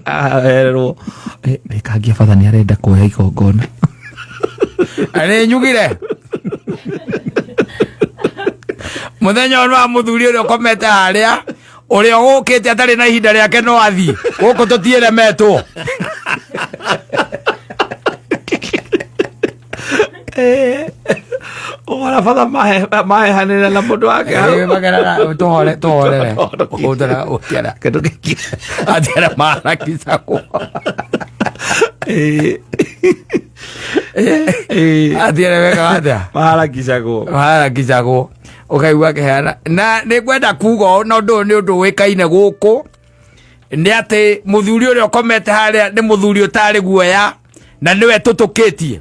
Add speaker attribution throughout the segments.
Speaker 1: Aherwo rĩkangia batha nĩ arenda kuoya igongona.
Speaker 2: Nĩ nyugire mũthenya ũyũ wa mũthuri ũrĩa ũkomete harĩa, ũrĩa ũgũkĩte atarĩ na ihinda rĩake, no athiĩ gũkũ tũtiĩremetwo.
Speaker 1: Ũhora batha mahehanĩra na mũndũ wake hau.
Speaker 2: Eh, magerera tũhore tũhorere ũtara ũtiara
Speaker 1: Kĩndũ gĩkĩ.
Speaker 2: Atiara marakicagwo. Atiara weka atĩa?
Speaker 1: Maharakicagwo.
Speaker 2: Maharakicagwo, ũkaigua akĩheana. Na nĩ ngwenda kuga ũũ, na ũndũ ũyũ nĩ ũndũ ũĩkaine gũkũ, nĩ atĩ mũthuri ũrĩa ũkomete harĩa nĩ mũthuri ũtarĩ guoya na nĩwe tũtũkĩtie.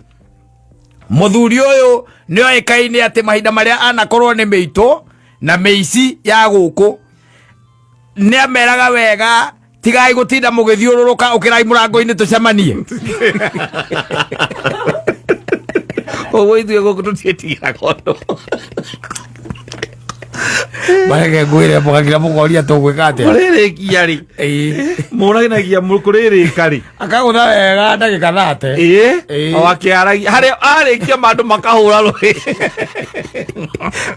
Speaker 2: Mũthuri ũyũ nĩ oĩkaine atĩ mahinda marĩa anakorwo nĩ mĩitũ na mĩici ya gũkũ, nĩ ameraga wega, "Tigai gũtinda mũgĩthiũrũrũka, ũkĩrai mũrango-inĩ tũcemanie."
Speaker 1: Koguo ithuĩ gũkũ tũtiĩtigĩraga ũndũ.
Speaker 2: Mareke ngwĩre, mũgakira mũkoria tũgwĩka atĩa.
Speaker 1: Kũrĩrĩkia rĩ? Mũranagia kũrĩrĩka rĩ?
Speaker 2: Akagũtha wega ndagĩka 30.
Speaker 1: Ĩĩ, o akĩaragia harĩa arĩkia mandũ makahũra rũhĩ.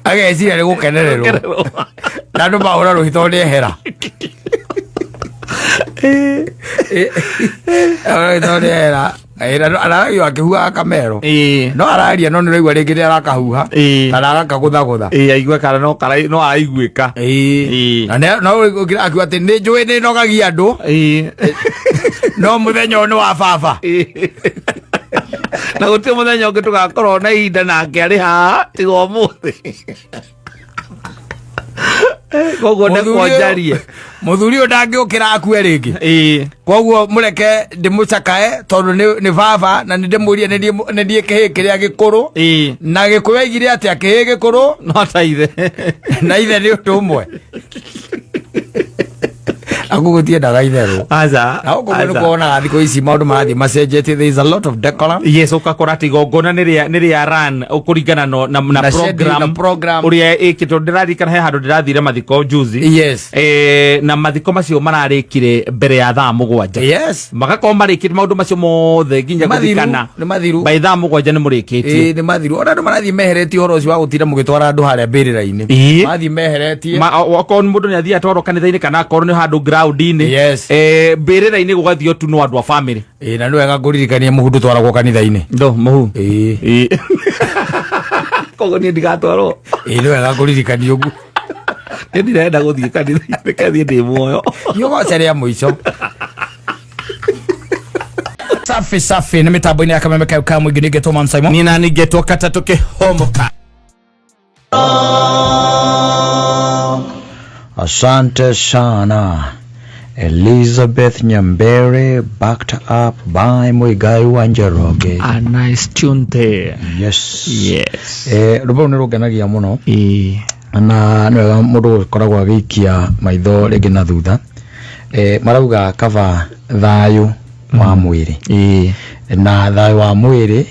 Speaker 2: Ageciria nĩ gũkenererwo na andũ mahũra rũhĩ tondũ nĩ ehera. Tondũ nĩ ehera. Araragio akĩhuhaga kamero. No araria, no nĩ ũraigua rĩngĩ nĩ arakahuha kana agakagũthagũtha.
Speaker 1: Ĩĩ, aigue kana no araiguĩka.
Speaker 2: Na no ũkĩra akiuga atĩ nĩ njũĩ nĩ nogagia andũ, no mũthenya ũyũ nĩ wa baba.
Speaker 1: Na gũtirĩ mũthenya ũngĩ tũgakorwo na ihinda nake arĩ haha tiga ũmũthĩ. Koguo ndekwo njarie.
Speaker 2: Mũthuri ũyũ ndangĩũkĩra akue rĩngĩ. Koguo mũreke ndĩmũcakae tondũ nĩ baba, na nĩ ndĩmũrie nĩ niĩ kĩhĩ kĩrĩa gĩkũrũ. Na Gĩkũyũ aigire atĩa? Kĩhĩ gĩkũrũ
Speaker 1: no ta ithe.
Speaker 2: Na ithe nĩ ũndũ ũmwe aku gũtiendaga itherũ.
Speaker 1: Aca.
Speaker 2: Na gũkũ nĩ kuonaga thikũ ici maũndũ marathiĩ macenjetie, there is a lot of decorum.
Speaker 1: Yes, ũgakora atĩ igongona nĩ rĩa run kũringana na
Speaker 2: Na schedule,
Speaker 1: program,
Speaker 2: na program.
Speaker 1: Ũrĩa ĩkĩtwo. Ndĩraririkana he handũ ndĩrathire mathiko juzi. Na mathiko macio mararĩkire mbere ya thaa 7. Magakorwo marĩkĩte maũndũ macio mothe nginya
Speaker 2: Nĩ mathiru,
Speaker 1: gũthikana.
Speaker 2: Nĩ mathiru.
Speaker 1: By thaa 7 nĩ mũrĩkĩtie.
Speaker 2: Ĩĩ, nĩ mathiru. Ona andũ marathiĩ meheretie ũhoro ũcio wa gũtinda mũgĩtwara andũ harĩa mbĩrĩra-inĩ. Marathiĩ meheretie.
Speaker 1: Okorwo nĩ mũndũ nĩ athiĩ atwarwo kanitha-inĩ kana akorwo nĩ handũ ground-inĩ. Mbĩrĩra-inĩ gũgathio tu no andũ a family.
Speaker 2: Ĩĩ, na nĩ wega ngũririkania mũhu ndũtwaragwo kanitha-inĩ.
Speaker 1: Ndo mũhu?
Speaker 2: Ĩĩ.
Speaker 1: Ĩĩ. Koguo niĩ ndigatwarwo?
Speaker 2: Ĩĩ, nĩ wega ngũririkania ũguo.
Speaker 1: Niĩ ndirenda gũthiĩ kanitha-inĩ, kathiĩ ndĩ muoyo.
Speaker 2: Nĩ rĩa mũico. Safi safi, nĩ mĩtambo-inĩ ya Kameme kayo ka mũingĩ, nĩngetwo Man Simon.
Speaker 1: Niĩ nani ngetwo katatũ kĩhomoka.
Speaker 3: Asante sana. Elizabeth Nyambere, backed up by Muigai wa Njoroge.
Speaker 1: A nice tune there.
Speaker 3: Yes.
Speaker 1: Yes.
Speaker 3: Rwĩmbo rũu nĩ rũngenagia mũno na nĩ wega mũndũ gũkoragwo agĩikia maitho rĩngĩ na thutha. Marauga kaba thayũ wa mwĩrĩ na thayũ wa mwĩrĩ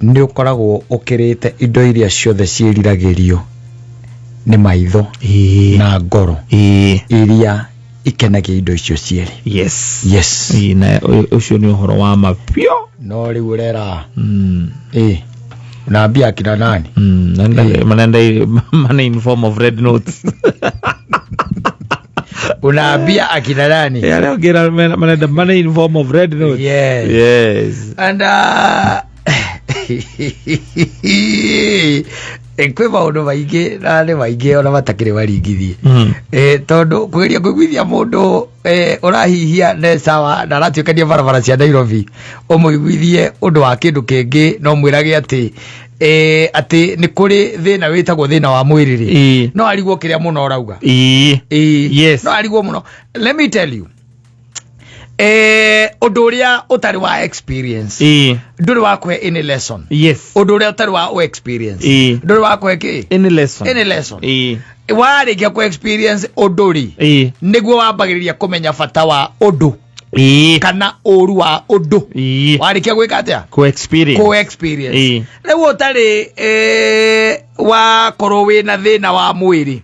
Speaker 3: nĩ ũkoragwo ũkĩrĩte indo iria ciothe ciĩriragĩrio nĩ maitho na ngoro iria ikenagia indo icio cierĩ.
Speaker 1: Ĩĩ, na ũcio nĩ ũhoro wa ma biũ.
Speaker 3: No rĩu ũrera ĩ unaambia akina nani?
Speaker 1: Manenda money in form of red notes.
Speaker 3: Unaambia akina nani?
Speaker 1: Arĩa ũngĩra manenda money in form of red notes.
Speaker 3: And kwĩ maũndũ maingĩ na nĩ maingĩ ona matakĩrĩ maringithie. Tondũ kũgeria kũiguithia mũndũ ũrahihia ne sawa na aratuĩkania barabara cia Nairobi, ũmũiguithie ũndũ wa kĩndũ kĩngĩ, no mwĩrage atĩ atĩ nĩ kũrĩ thĩna wĩtagwo thĩna wa mwĩrĩ rĩ, no arigwo kĩrĩa mũno ũrauga. No arigwo mũno. Let me tell you, ũndũ ũrĩa ũtarĩ wa experience ndũrĩ wa kũhe any lesson. Ũndũ ũrĩa ũtarĩ wa experience ndũrĩ wa kũhe kĩ?
Speaker 1: Any lesson.
Speaker 3: Any lesson. Warĩkia kũ experience ũndũ rĩ, nĩguo wambagĩrĩria kũmenya bata wa ũndũ kana ũru wa ũndũ. Warĩkia gwĩka atĩa?
Speaker 1: Ku experience.
Speaker 3: Kũ experience. Rĩu ũtarĩ wakorwo wĩna thĩna wa mwĩrĩ,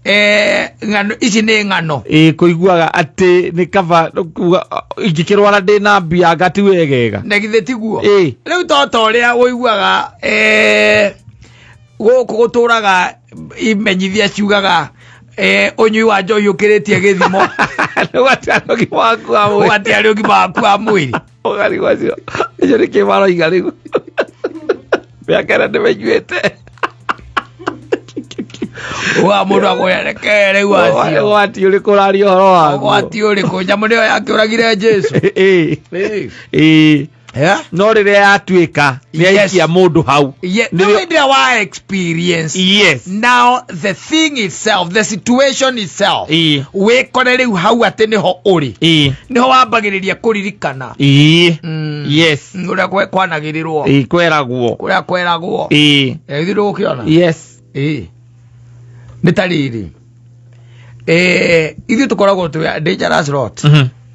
Speaker 2: Ng'ano ici nĩ ng'ano.
Speaker 1: Ĩ, kũiguaga atĩ nĩ kaba kuga ingĩkĩrwara ndĩ na mbia anga ti wegega.
Speaker 2: Na githĩ tiguo?
Speaker 1: Ĩ.
Speaker 2: Rĩu to ũrĩa ũiguaga gũkũ gũtũraga imenyithia ciugaga ũnyui wa njohi ũkĩrĩtie gĩthimo.
Speaker 1: Ũgatiarĩ ũgima waku wa mwĩrĩ.
Speaker 2: Ũgatiarĩ ũgima waku wa mwĩrĩ.
Speaker 1: Ũgarigwo acio acio nĩ kĩ maroiga rĩu, mĩaka ĩrĩa ndĩmĩnyuĩte.
Speaker 2: Wa mũndũ akwĩra reke rĩu acio.
Speaker 1: Ũgwati ũrĩkũ ũraria ũhoro waguo?
Speaker 2: Ũgwati ũrĩkũ? Nyamũ nĩyo yakĩũragire Jesu.
Speaker 1: Ĩ.
Speaker 2: Ĩ.
Speaker 1: Ĩ.
Speaker 2: Yeah?
Speaker 1: No rĩrĩa yatuĩka nĩ yaikia mũndũ hau.
Speaker 2: Yeah, no hĩndĩ ĩrĩa wa experience. Now the thing itself, the situation itself, wĩkore rĩu hau atĩ nĩho ũrĩ, nĩho wambagĩrĩria kũririkana.
Speaker 1: Yes.
Speaker 2: Ũrĩa kwanagĩrĩrwo.
Speaker 1: Ĩ, kweragwo.
Speaker 2: Kũrĩa kweragwo. Ithuĩ ndũgũkĩona.
Speaker 1: Yes.
Speaker 2: Nĩ ta rĩrĩ, ithuĩ tũkoragwo twĩ a dangerous lot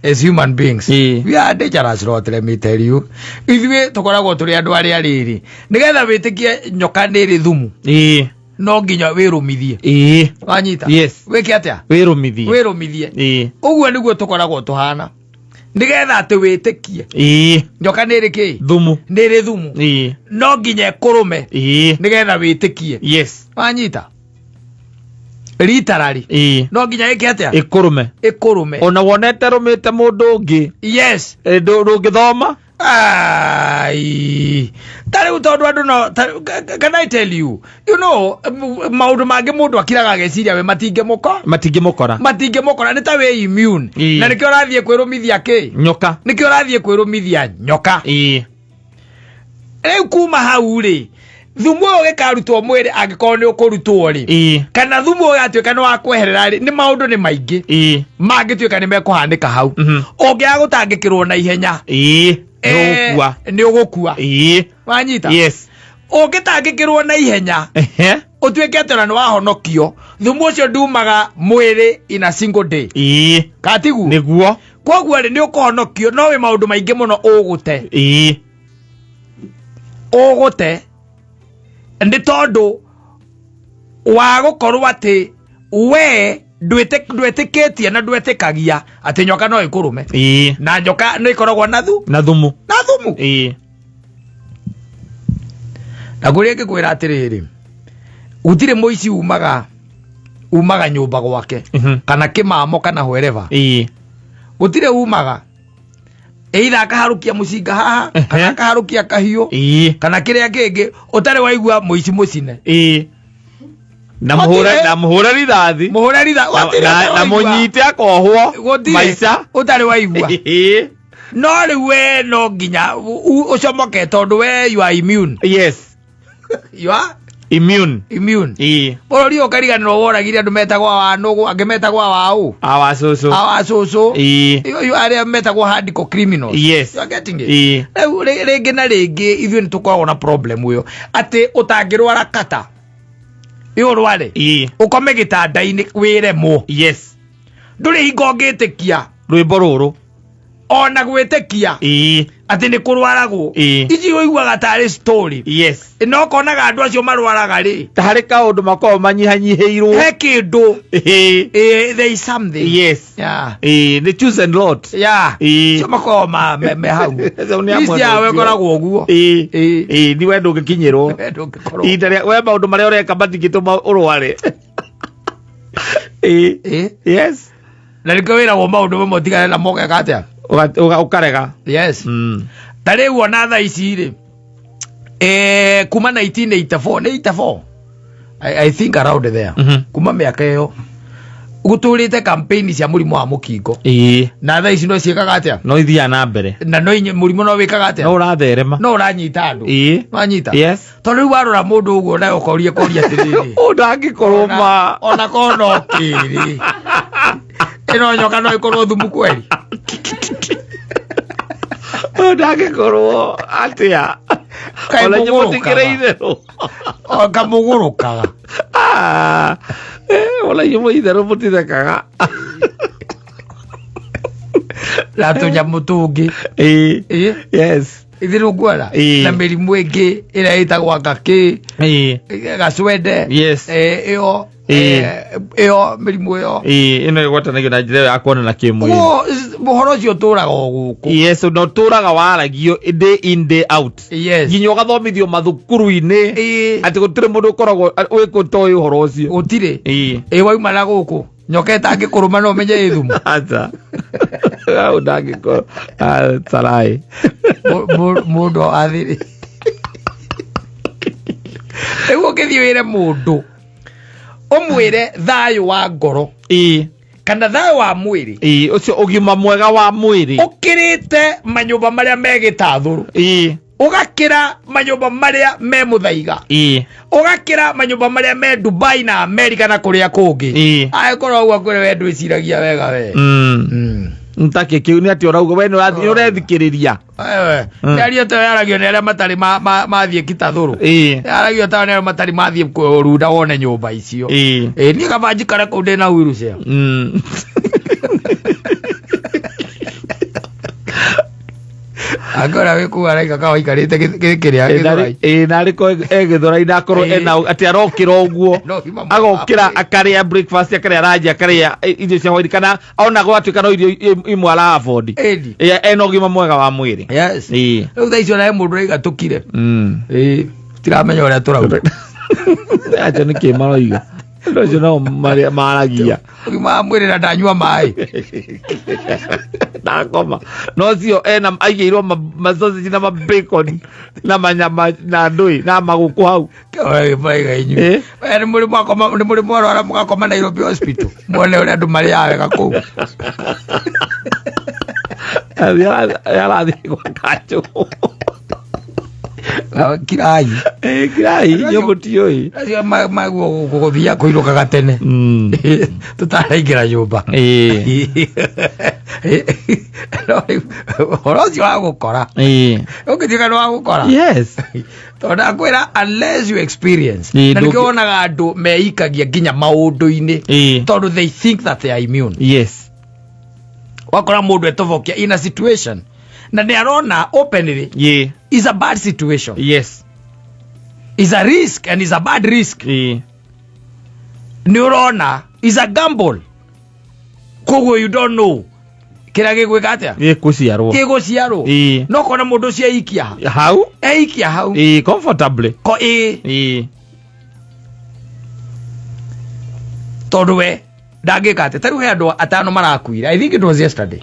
Speaker 2: as human beings. We are dangerous lot, let me tell you. Ithuĩ tũkoragwo tũrĩ andũ arĩa rĩrĩ, nĩgetha wĩtĩkie nyoka nĩ ĩrĩ thumu, no nginya wĩrũmithie. Wanyita?
Speaker 1: Yes.
Speaker 2: Wĩke atĩa?
Speaker 1: Wĩrũmithie.
Speaker 2: Wĩrũmithie. Ũguo nĩguo tũkoragwo tũhana, nĩgetha atĩ wĩtĩkie nyoka nĩ ĩrĩ kĩ?
Speaker 1: Thumu.
Speaker 2: Nĩ ĩrĩ thumu. No nginya ĩkũrũme nĩgetha wĩtĩkie.
Speaker 1: Yes.
Speaker 2: Wanyita? Ritarari no nginya ĩke atĩa?
Speaker 1: Ĩkũrũme.
Speaker 2: Ĩkũrũme.
Speaker 1: Ona wonete rũmĩte mũndũ ũngĩ.
Speaker 2: Yes.
Speaker 1: Ndũngĩthoma.
Speaker 2: Ai, ta rĩu tondũ andũ no can I tell you, you know, maũndũ mangĩ mũndũ akiraga ageciria we matingĩmũko
Speaker 1: Matingĩmũkora.
Speaker 2: Matingĩmũkora, nĩ ta wĩ immune. Na nĩkĩo ũrathiĩ kwĩrũmithia kĩ?
Speaker 1: Nyoka.
Speaker 2: Nĩkĩo ũrathiĩ kwĩrũmithia nyoka. Rĩu kuma hau rĩ, thumu ũyũ ũgĩkarutwo mwĩrĩ, angĩkorwo nĩ ũkũrutwo rĩ, kana thumu ũyũ atuĩka nĩ wa kweherera rĩ, nĩ maũndũ nĩ maingĩ mangĩtuĩka nĩ mekũhanĩka hau. Ũngĩaga gũtangĩkĩrwo na ihenya,
Speaker 1: Nĩ ũgũkua.
Speaker 2: Nĩ ũgũkua. Wanyita?
Speaker 1: Yes.
Speaker 2: Ũngĩtangĩkĩrwo na ihenya, ũtuĩke atĩ ona nĩ wahonokio, thumu ũcio ndumaga mwĩrĩ in a single day. Katiguo?
Speaker 1: Nĩguo.
Speaker 2: Koguo rĩ, nĩ ũkũhonokio, no wĩ maũndũ maingĩ mũno ũgũte. Ũgũte nĩ tondũ wa gũkorwo atĩ we ndwĩtĩkĩtie na ndwĩtĩkagia atĩ nyoka no ĩkũrũme. Na nyoka nĩ ĩkoragwo na thu
Speaker 1: Na thumu.
Speaker 2: Na thumu. Na kũrĩa ngĩkwĩra atĩrĩrĩ, gũtirĩ mũici umaga nyũmba gwake kana kĩmamo kana wherever. Gũtirĩ umaga either akaharũkia mũcinga haha kana akaharũkia kahiũ kana kĩrĩa kĩngĩ, ũtarĩ waigua mũici mũcine.
Speaker 1: Na mũhũre, na mũhũre rithathi.
Speaker 2: Mũhũre rithathi.
Speaker 1: Na, na mũnyite akohwo
Speaker 2: Gũtirĩ
Speaker 1: maica.
Speaker 2: Ũtarĩ waigua. No rĩu we no nginya ũcomoke tondũ we you are immune.
Speaker 1: Yes.
Speaker 2: You are
Speaker 1: immune.
Speaker 2: Immune. Bũrũri ũyũ ũkariganĩrwo woragire andũ metagwo awanũgũ, angĩ metagwo awaũ.
Speaker 1: Awa cũcũ.
Speaker 2: Awa cũcũ. Yo arĩa metagwo hardcore criminals.
Speaker 1: Yes.
Speaker 2: You are getting it? Rĩu rĩngĩ na rĩngĩ ithuĩ nĩ tũkoragwo na problem ũyũ atĩ ũtangĩrwara kata ĩ ũrware, ũkome gĩtanda-inĩ wĩremwo. Ndũrĩ hingo ũngĩtĩkia
Speaker 1: rwĩmbo rũrũ.
Speaker 2: Ona gwĩtĩkia atĩ nĩ kũrwaragwo. Ici ũiguaga tarĩ story. No konaga andũ acio marwaraga rĩ,
Speaker 1: ta harĩ kaũndũ makoragwo manyihanyihĩirwo.
Speaker 2: He kĩndũ. There is something. Yeah.
Speaker 1: Nĩ choose and lot.
Speaker 2: Yeah. Cio makoragwo me hau.
Speaker 1: Acio nĩ a
Speaker 2: List
Speaker 1: mwena
Speaker 2: yao
Speaker 1: ũcio.
Speaker 2: ĩkoragwo ũguo.
Speaker 1: Ni we ndũngĩkinyĩrwo.
Speaker 2: We ndũngĩkorwo.
Speaker 1: Ihinda rĩa we maũndũ marĩa ũreka matingĩtũma ũrware. Yes.
Speaker 2: Na nĩkĩo wĩragwo maũndũ mamwe ũtigane namo, ũgeka atĩa?
Speaker 1: Ũkarega.
Speaker 2: Yes. Ta rĩu ona thaa ici rĩ, kuma 1984, nĩ 84, I think around there, kuma mĩaka ĩyo gũtũrĩte campaign cia mũrimũ wa mũkingo. Na thaa ici no ciĩkaga atĩa?
Speaker 1: No ithiaga na mbere.
Speaker 2: Na no mũrimũ no wĩkaga atĩa?
Speaker 1: No ũratherema.
Speaker 2: No ũranyita andũ. Wanyita?
Speaker 1: Yes.
Speaker 2: Tondũ rĩu warora mũndũ ũguo nawe ũkoria koria atĩrĩrĩ,
Speaker 1: Ũndangĩkorwo ma.
Speaker 2: Ona korwo no kĩrĩ ĩno nyoka no ĩkorwo thumu kweri.
Speaker 1: Ũndangĩkorwo atĩa?
Speaker 2: Kaĩ
Speaker 1: Ona inyuĩ
Speaker 2: mũgũrũkaga?
Speaker 1: mũtikĩrĩ itherũ.
Speaker 2: O kamũgũrũkaga.
Speaker 1: Ah, ona inyuĩ mwĩ itherũ mũtithekaga.
Speaker 2: Na tũnyamũ tũngĩ.
Speaker 1: Yes.
Speaker 2: Itherũ nguona na mĩrimũ ĩngĩ ĩrĩa ĩtagwo anga kĩ gacwende. Ĩyo. Ĩyo mĩrimũ ĩyo.
Speaker 1: Ĩĩ, ĩno ĩgwatanagio na njĩra ĩyo ya kuonana kĩmwĩrĩ.
Speaker 2: Ũhoro ũcio ũtũraga o gũkũ.
Speaker 1: Yes, na ũtũraga waragio day in, day out.
Speaker 2: Yes.
Speaker 1: Nginya ũgathomithio mathukuru-inĩ atĩ gũtirĩ mũndũ ũkoragwo wĩkũ toĩ ũhoro ũcio.
Speaker 2: Gũtirĩ.
Speaker 1: Ĩĩ.
Speaker 2: Ĩ wauma na gũkũ nyoka ĩtangĩkũrũma no ũmenye ĩ thumu.
Speaker 1: Aca, hau ndangĩkorwo tarai.
Speaker 2: Mũndũ athiri rĩu ũngĩthiĩ wĩre mũndũ ũmwĩre thayũ wa ngoro kana thayũ wa mwĩrĩ,
Speaker 1: Ĩĩ, ũcio ũgima mwega wa mwĩrĩ
Speaker 2: ũkĩrĩte manyũmba marĩa me gĩtathũrũ, ũgakĩra manyũmba marĩa me mũthaiga, ũgakĩra manyũmba marĩa me Dubai na Amerika na kũrĩa kũngĩ. Angĩkorwo ũguo kwĩre we ndwĩciragia wega we.
Speaker 1: Ntakĩ kĩu nĩ atĩ ũrauga we nĩ ũrethikĩrĩria.
Speaker 2: Wewe, mĩario ta ĩyo yaragio nĩ arĩa matarĩ mathiĩ kitathũrũ. Yaragio ta nĩ arĩa matarĩ mathiĩ kũrunda wone nyũmba icio. Ĩĩ, niĩ kaba njikare kũu ndĩ na wheelchair. Angĩona wĩ kũu araika ka waikarĩte kĩrĩa gĩthũrai.
Speaker 1: Ĩĩ, na arĩ ko egĩthũrai na akorwo ena atĩ arokĩra ũguo,
Speaker 2: No ũgima mwega wa
Speaker 1: agokĩra,
Speaker 2: mwĩrĩ.
Speaker 1: akarĩa breakfast, akarĩa lunch, akarĩa irio cia hwaĩ, kana ona gwatuĩka no irio imwe ara afford.
Speaker 2: Ĩni.
Speaker 1: Ĩĩ, ena ũgima mwega wa mwĩrĩ.
Speaker 2: Yes.
Speaker 1: Ĩĩ.
Speaker 2: Rĩu thaa icio nawe mũndũ ũraiga tũkire. Ĩĩ, tiramenya ũrĩa tũrauga.
Speaker 1: Acio nĩ kĩ maroiga? Andũ acio nao maragia.
Speaker 2: Ũgima wa mwĩrĩ na ndanyua maĩ.
Speaker 1: Ndakoma no cio ena aigĩirwo masausage na mabacon na manyama na ndũĩ na magũkũ hau.
Speaker 2: Maraiga inyuĩ.
Speaker 1: Eh?
Speaker 2: We nĩ mũrĩ mwakoma, nĩ mũrĩ mwarwara mũgakoma Nairobi Hospital. Muone ũrĩa andũ marĩaga wega kũu.
Speaker 1: Arathiĩ gwa kanjũ.
Speaker 2: Kirai.
Speaker 1: Kirai inyuĩ mũtiũĩ.
Speaker 2: Acio maguo gũthiia kũinũkaga tene. Tũtaraingĩra nyũmba. No rĩu, ũhoro ũcio wa gũkora. Ũngĩtuĩka nĩ wa gũkora.
Speaker 1: Yes.
Speaker 2: Tondũ ndakwĩra, unless you experience.
Speaker 1: Ĩĩ,
Speaker 2: Na nĩkĩo wonaga andũ meikagia nginya maũndũ-inĩ tondũ they think that they are immune. Wakora mũndũ etobokia in a situation na nĩ arona openly is a bad situation, is a risk and is a bad risk. Nĩ ũrona is a gamble, koguo you don't know kĩrĩa gĩgwĩka atĩa.
Speaker 1: Gĩkũciarwo.
Speaker 2: Gĩgũciarwo. No kona mũndũ ũcio eikia
Speaker 1: hau.
Speaker 2: Eikia hau.
Speaker 1: Ĩĩ, comfortably.
Speaker 2: Ko ĩĩ. Tondũ we ndangĩka atĩ tarĩu he andũ atano marakuire, I think it was yesterday,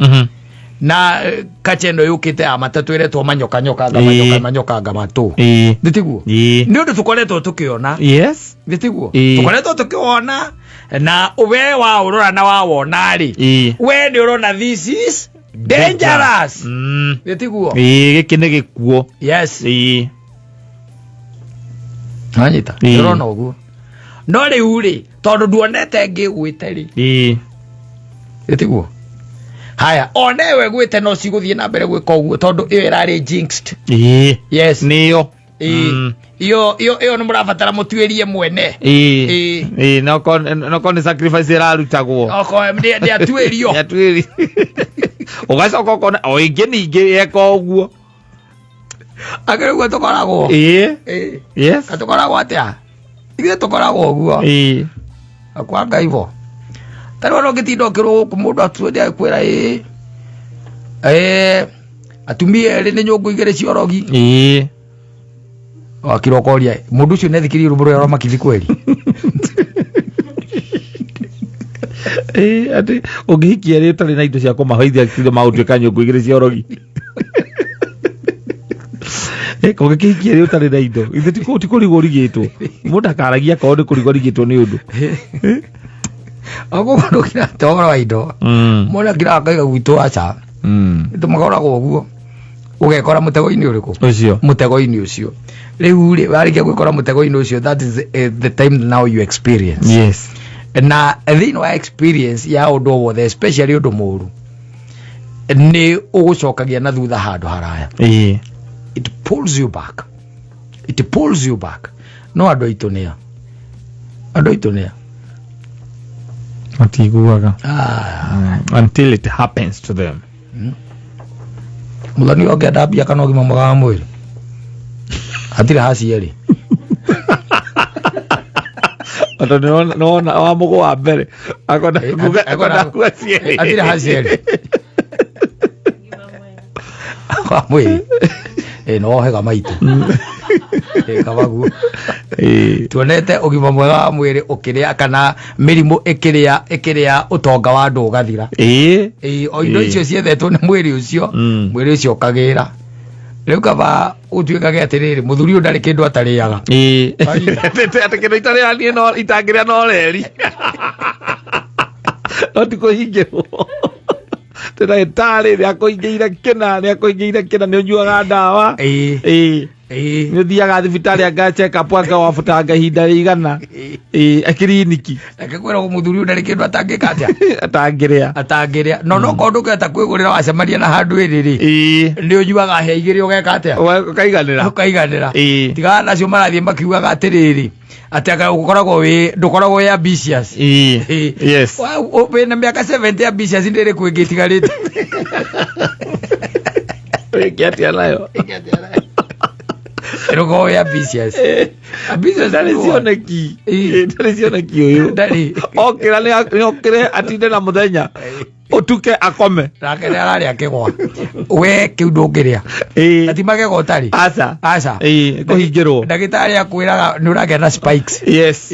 Speaker 2: na kacha ĩno yũkĩte ya matatũ ĩretwo manyoka nyoka nga manyoka manyoka nga matũ. Nĩ tiguo?
Speaker 1: Ĩĩ.
Speaker 2: Nĩ ũndũ tũkoretwo tũkĩona. Nĩ tiguo? Tũkoretwo tũkĩwona na we waũrora na wawona rĩ, we nĩ ũrona this is dangerous. Nĩ tiguo?
Speaker 1: Ĩĩ, gĩkĩ nĩ gĩkuo.
Speaker 2: Yes. Wanyita?
Speaker 1: Ĩĩ.
Speaker 2: Ũrona ũguo, no rĩu rĩ, tondũ nduonete ngĩgwĩte rĩ, nĩ tiguo? Haya, onewe gwĩte no cigũthiĩ na mbere gwĩka ũguo tondũ ĩyo ĩrarĩ jinxed. Yes.
Speaker 1: Nĩyo.
Speaker 2: Ĩĩ. Iyo ĩyo nĩ mũrabatara mũtuĩrie mwene.
Speaker 1: Ĩĩ. Ĩĩ, nokorwo nĩ sacrifice ĩrarutagwo.
Speaker 2: Okorwo nĩ atuĩrio.
Speaker 1: Nĩatuĩri. Ũgacoka ũkona o ĩngĩ ningĩ yeka ũguo.
Speaker 2: Akĩrĩ ũguo tũkoragwo.
Speaker 1: Ĩĩ.
Speaker 2: Ĩĩ.
Speaker 1: Yes.
Speaker 2: Tũkoragwo atĩa? Ithuĩ tũkoragwo ũguo. Kwa Ngai bo tarĩu ona ũngĩtinda ũkĩrwo gũkũ mũndũ atuĩte akwĩra ĩĩ ĩĩ atumia erĩ nĩ nyũngũ igĩrĩ cia ũrogi. Wakira ũkoria mũndũ ũcio nĩathikĩrĩirie rwĩmbo rũrĩa rwa Makithi kweri.
Speaker 1: Ĩĩ, atĩ ũngĩhikia rĩ ũtarĩ na indo cia kũmahoithia kiugo magũtuĩka nyũngũ igĩrĩ cia ũrogi. Ĩ, ũngĩkĩhikia rĩ ũtarĩ na indo, ithe ti kũrigwo ũrigĩtwo, mũndũ akaragia akorwo nĩ kũrigwo arigĩtwo nĩ ũndũ.
Speaker 2: Oguo mũndũ kira ũhoro wa indo, mũndũ akira akaiga gwitũ aca. Tũmakoragwo ũguo ũgekora mũtego-inĩ ũrĩkũ?
Speaker 1: Ũcio.
Speaker 2: Mũtego-inĩ ũcio rĩu rĩ, warĩkia gwĩkora mũtego-inĩ ũcio, that is the time now you experience. Na thĩinĩ wa experience ya ũndũ o wothe, especially ũndũ mũũru, nĩ ũgũcokagia na thutha handũ haraya. It pulls you back, it pulls you back. No andũ aitũ nĩa, andũ aitũ nĩa.
Speaker 1: Matiguaga.
Speaker 2: Ah.
Speaker 1: Until it happens to them.
Speaker 2: Mũthoni ũngĩenda mbia kana ũgima mwega wa mwĩrĩ, hatirĩ hacierĩ.
Speaker 1: Tondũ nĩwona wa mũgũ wa mbere akonda akonda kua cierĩ.
Speaker 2: Atirĩ haciarĩ wa mwĩrĩ. Ĩ no wohega maitũ. Ĩ kabaguo. Tuonete ũgima mwega wa mwĩrĩ ũkĩrĩa kana mĩrimũ ĩkĩrĩa ĩkĩrĩa ũtonga wa andũ ũgathira. Ĩ o indo icio ciethetwo nĩ mwĩrĩ ũcio, mwĩrĩ ũcio ũkagĩra. Rĩu kaba ũtuĩkage atĩrĩrĩ, mũthuri ũyũ ndarĩ kĩndũ atarĩaga.
Speaker 1: Atĩ kĩndũ itarĩa niĩ no itangĩrĩa no reri. No ti kũhingĩrwo. Tĩ ndagĩtarĩ nĩ akũhingĩire kĩna, nĩ akũhingĩire kĩna, nĩ ũnyuaga ndawa. Nĩ ũthiaga thibitarĩ anga check up anga wabutanga ihinda rĩigana. Kiriniki.
Speaker 2: Reke kwĩra mũthuri ũyũ ndarĩ kĩndũ atangĩka atĩa?
Speaker 1: Atangĩrĩa.
Speaker 2: Atangĩrĩa. No no korwo ndũngĩhota kwĩgũrĩra wacemania na handũ ĩrĩ rĩ. Nĩ ũnyuaga hĩa igĩrĩ ũgeka atĩa?
Speaker 1: Ũkaiganĩra.
Speaker 2: Ũkaiganĩra. Tiga nacio marathiĩ makiugaga atĩrĩrĩ, atĩ anga ũkoragwo wĩ ndũkoragwo wĩ ambitious.
Speaker 1: Yes.
Speaker 2: Wĩna mĩaka 70 ambitious ndĩ ĩrĩkũ ĩngĩ ĩtigarĩte?
Speaker 1: Wĩke atĩa nayo?
Speaker 2: Ndũkoragwo wĩ ambitious. Ambitious
Speaker 1: Ndarĩ
Speaker 2: nĩ what?
Speaker 1: cioneki. Ndarĩ cioneki ũyũ.
Speaker 2: Ndarĩ.
Speaker 1: Okĩra nĩ okĩre atinde na mũthenya. Ũtuke akome.
Speaker 2: Nake nĩ ararĩa kĩgwa. We kĩu ndũngĩrĩa. Na ti magego ũtarĩ.
Speaker 1: Aca.
Speaker 2: Aca.
Speaker 1: Kũhingĩrwo.
Speaker 2: Ndagĩtarĩ akwĩraga nĩ ũragĩa na spikes.
Speaker 1: Yes.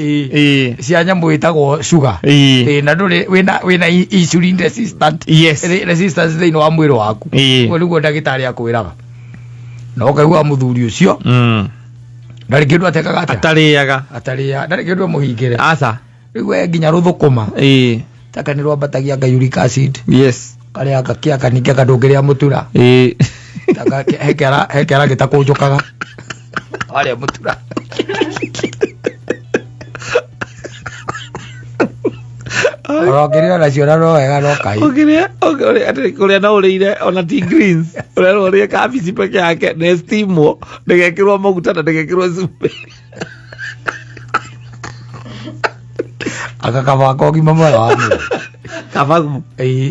Speaker 2: Cia nyamũ ĩtagwo sugar. Na ndũrĩ wĩna wĩna insulin resistant.
Speaker 1: Yes.
Speaker 2: Resistance thĩinĩ wa mwĩrĩ waku. Ũguo nĩguo ndagĩtarĩ akwĩraga. Na ũkaigua mũthuri ũcio ndarĩ kĩndũ atekaga atĩa?
Speaker 1: Atarĩaga.
Speaker 2: Atarĩaga. Ndarĩ kĩndũ amũhingĩre.
Speaker 1: Aca.
Speaker 2: Rĩu we nginya rũthũkũma. Taka nĩ rwambatagia nga uric acid.
Speaker 1: Yes.
Speaker 2: Karĩa gakia ningĩ anga ndũngĩrĩa mũtura. Taka he kĩara he kĩara gĩtakũnjũkaga. Warĩa mũtura. Oro ngĩrĩa nacio na no wega no kai.
Speaker 1: Ũkĩrĩa atĩ kũrĩa no ũrĩire ona ti greens. Ũrĩa no ũrĩe kabici peke yake na ĩstimwo ndĩgekĩrwo maguta na ndĩgekĩrwo cumbĩ.
Speaker 2: Aka kaba ũgima mwega wa mwĩrĩ.
Speaker 1: Kabagu.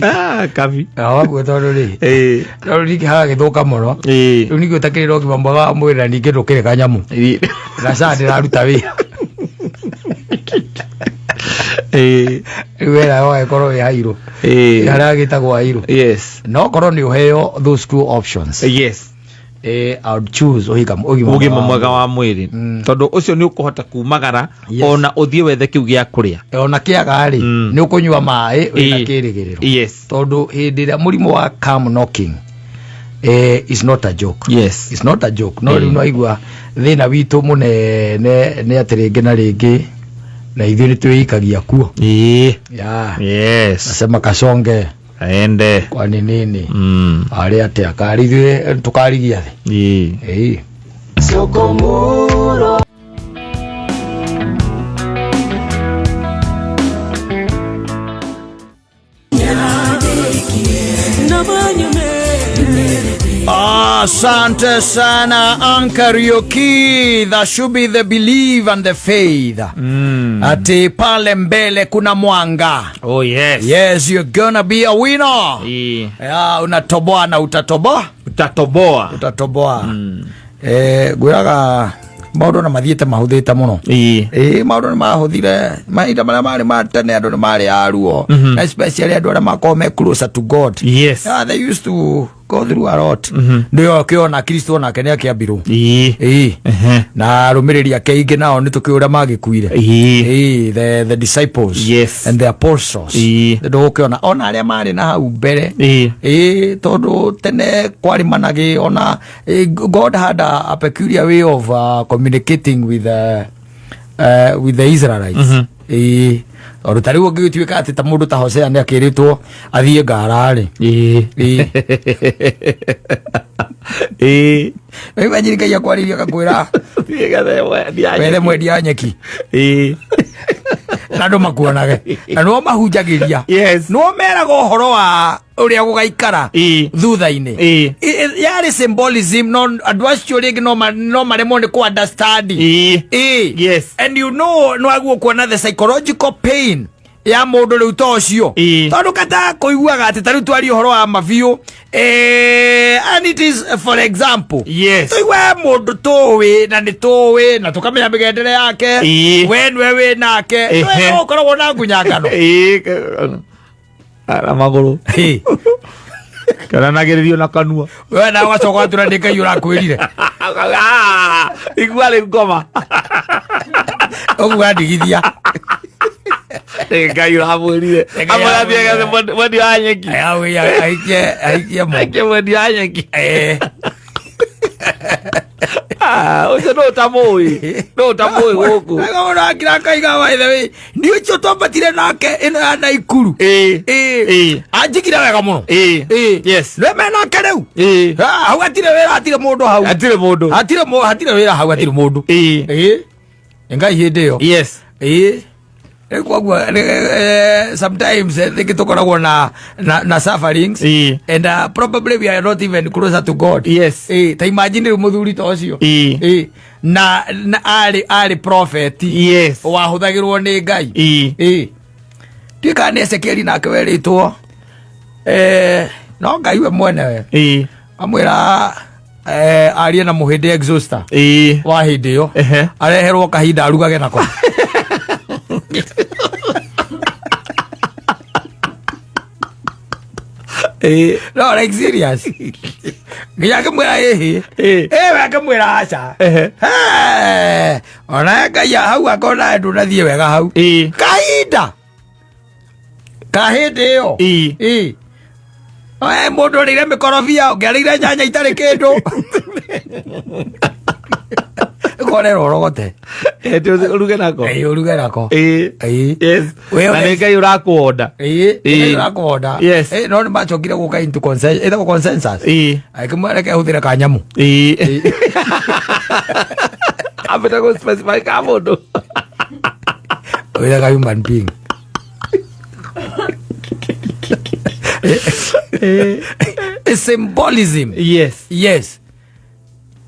Speaker 1: Ah, kabi.
Speaker 2: Kabagu tondũ rĩ. Tondũ ningĩ hagagĩthũka mũno. Rĩu ningĩ ũtakĩrĩ na ũgima mwega wa mwĩrĩ na ningĩ ndũkĩrĩ kanyamũ. Na caa ndĩraruta wĩra. Rĩu wĩra ũgagĩkorwo wĩ hairũ. Harĩa gĩtagwo hairũ.
Speaker 1: Yes.
Speaker 2: No korwo nĩ ũheo those two options.
Speaker 1: Yes.
Speaker 2: I would choose ũgima ũgima
Speaker 1: Ũgima mwega wa mwĩrĩ. Tondũ ũcio nĩ ũkũhota kumagara ona ũthiĩ wethe kĩu gĩa kũrĩa.
Speaker 2: Ona kĩaga rĩ, nĩ ũkũnyua maĩ wĩna kĩrĩgĩrĩro.
Speaker 1: Yes.
Speaker 2: Tondũ hĩndĩ ĩrĩa mũrimũ wa come knocking is not a joke.
Speaker 1: Yes.
Speaker 2: It's not a joke. No rĩu no igua thĩna witũ mũnene nĩ atĩ rĩngĩ na rĩngĩ na ithuĩ nĩ twĩikagia kuo. Yeah.
Speaker 1: Yes.
Speaker 2: Nasema kasonge.
Speaker 1: Aende.
Speaker 2: Kwani nini? Arĩ atĩa karĩ ithuĩ tũkarigia thĩ. Ĩĩ.
Speaker 4: Sokomuro.
Speaker 2: Asante sana Ankarioki, that should be the belief and the faith. Ati pale mbele kuna mwanga.
Speaker 1: Oh yes.
Speaker 2: Yes, you're gonna be a winner. Yeah, unatoboa na utatoboa.
Speaker 1: Utatoboa.
Speaker 2: Utatoboa. Ngwĩraga maũndũ na mathiĩte mahũthĩte mũno. Maũndũ nĩ mahũthire mahinda marĩa marĩ ma tene andũ nĩ marĩ a ruo. Na especially andũ arĩa makoragwo me closer to God.
Speaker 1: Yes.
Speaker 2: Yeah, they used to go through a lot. Nĩyo ũkĩona Kristo onake nĩ akĩambirwo. Na arũmĩrĩri ake aingĩ nao nĩ tũkĩũĩ ũrĩa magĩkuire. The disciples
Speaker 1: Yes.
Speaker 2: and the apostles. Ndũgũkĩona ona arĩa marĩ na hau mbere. Tondũ tene kwarĩ managĩ ona God had a peculiar way of communicating with the Israelites. Tondũ ta rĩu ũngĩgĩtuĩka atĩ ta mũndũ ta Hosea nĩ akĩrĩtwo athiĩ ngara rĩ. Rĩu anjiri Ngai akwarĩria akakwĩra wethe mwendia wa nyeki. Na andũ makuonage. Na nĩo mahunjagĩria.
Speaker 1: Yes.
Speaker 2: Nĩo meraga ũhoro wa ũrĩa gũgaikara thutha-inĩ. Yarĩ symbolism no andũ acio rĩngĩ no maremwo nĩ kũ understand.
Speaker 1: Yes.
Speaker 2: And you know no aguo kuona the psychological pain Ya mũndũ rĩu ta ũcio. Tondũ kata kũiguaga atĩ ta rĩu twarie ũhoro wa mabiũ, and it is for example, tũigue mũndũ tũĩ na nĩ tũĩ na tũkamenya mĩgendere yake, we nĩwe wĩ nake. Nĩwe ũkoragwo na ngunyangano.
Speaker 1: Na magũrũ kananagĩrĩrio na kanua.
Speaker 2: We nawe ũgacoka ũgatura nĩ Ngai ũrakwĩrire.
Speaker 1: Ah, igua rĩu ngoma.
Speaker 2: Ũguo andigithia.
Speaker 1: Nĩ Ngai ũramwĩrire.
Speaker 2: Nĩ Ngai.
Speaker 1: Amũrathiĩ mwendi wa nyeki.
Speaker 2: Aikie aikie mo.
Speaker 1: Aikie mwendi wa nyeki. Ah, ũcio no ũtamũĩ, no ũtamũĩ gũkũ.
Speaker 2: Mũndũ akira akaiga, by the way, nĩ ũcio twambatire nake ĩno ya Naikuru. Anjigire wega mũno. Nĩ me nake rĩu. Ah, hau hatirĩ wĩra, hatirĩ mũndũ hau.
Speaker 1: Hatirĩ mũndũ.
Speaker 2: Hatirĩ wĩra hau, hatirĩ mũndũ. Nĩ Ngai hĩndĩ ĩyo. Rĩu koguo sometimes rĩngĩ tũkoragwo na sufferings and probably we are not even closer to God. Ta imagine rĩu mũthuri ta ũcio. Na arĩ prophet wahũthagĩrwo nĩ Ngai. Tuĩka nĩ Ezekieli nake werĩtwo, no Ngai we mwenewe amwĩra arie na mũhĩndĩ exhauster wa hĩndĩ ĩyo, areherwo kahinda arugage nako. No, like, serious, nginya akĩmwĩra ĩhĩ. Ĩwe akĩmwĩra aca. Ona Ngai hau akona ndũnathiĩ wega hau. Kahinda ka hĩndĩ ĩyo. Mũndũ ũrĩire mĩkorobia, ũngĩarĩire nyanya itarĩ kĩndũ, korera ũrogote.
Speaker 1: Ũruge nako.
Speaker 2: Ũruge nako.
Speaker 1: Na nĩ Ngai ũrakuonda.
Speaker 2: Ũrakuonda. No nĩ macokire gũka into consensus, ĩtagwo consensus. Akĩmwĩra reke hũthĩre kanyamũ.
Speaker 1: Ambĩte gũ specify ka mũndũ.
Speaker 2: Wĩraga human being. It's symbolism.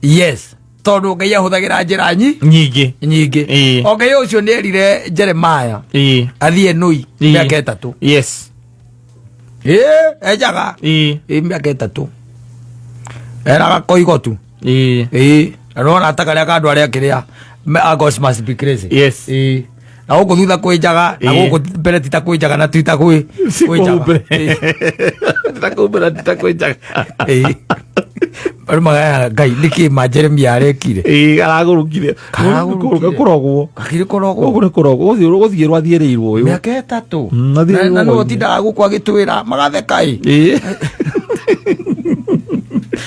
Speaker 2: Yes, tondũ Ngai ahũthagĩra njĩra
Speaker 1: nyingĩ.
Speaker 2: Nyingĩ. O Ngai ũcio nĩ erire Jeremiah athiĩ nũi mĩaka 3. Ĩ enjaga. Ĩ mĩaka 3 eraga koigo tu. Ĩ na nĩwona ta karĩa ka andũ arĩa kĩrĩa uncles must be crazy. Ĩ na gũkũ thutha kwĩnjaga na gũkũ mbere ti ta kwĩnjaga na ti ta kwĩnjaga.
Speaker 1: Mbere. Ti ta kũu mbere, ti ta kwĩnjaga.
Speaker 2: Ĩ rĩu magayaga Ngai nĩkĩ ma Jeremia arekire.
Speaker 1: Aragũrũkire.
Speaker 2: Karagũrũkire.
Speaker 1: Kũrogwo.
Speaker 2: Gakĩrĩ kũrogwo.
Speaker 1: Gũkũ nĩ kũrogwo, gũthiĩ rwathiĩrĩirwo ũyũ.
Speaker 2: Mĩaka 3.
Speaker 1: Athiĩrĩirwo
Speaker 2: Na nĩwe
Speaker 1: ũguo.
Speaker 2: ũtindaga gũkũ agĩtwĩra magatheka ĩ.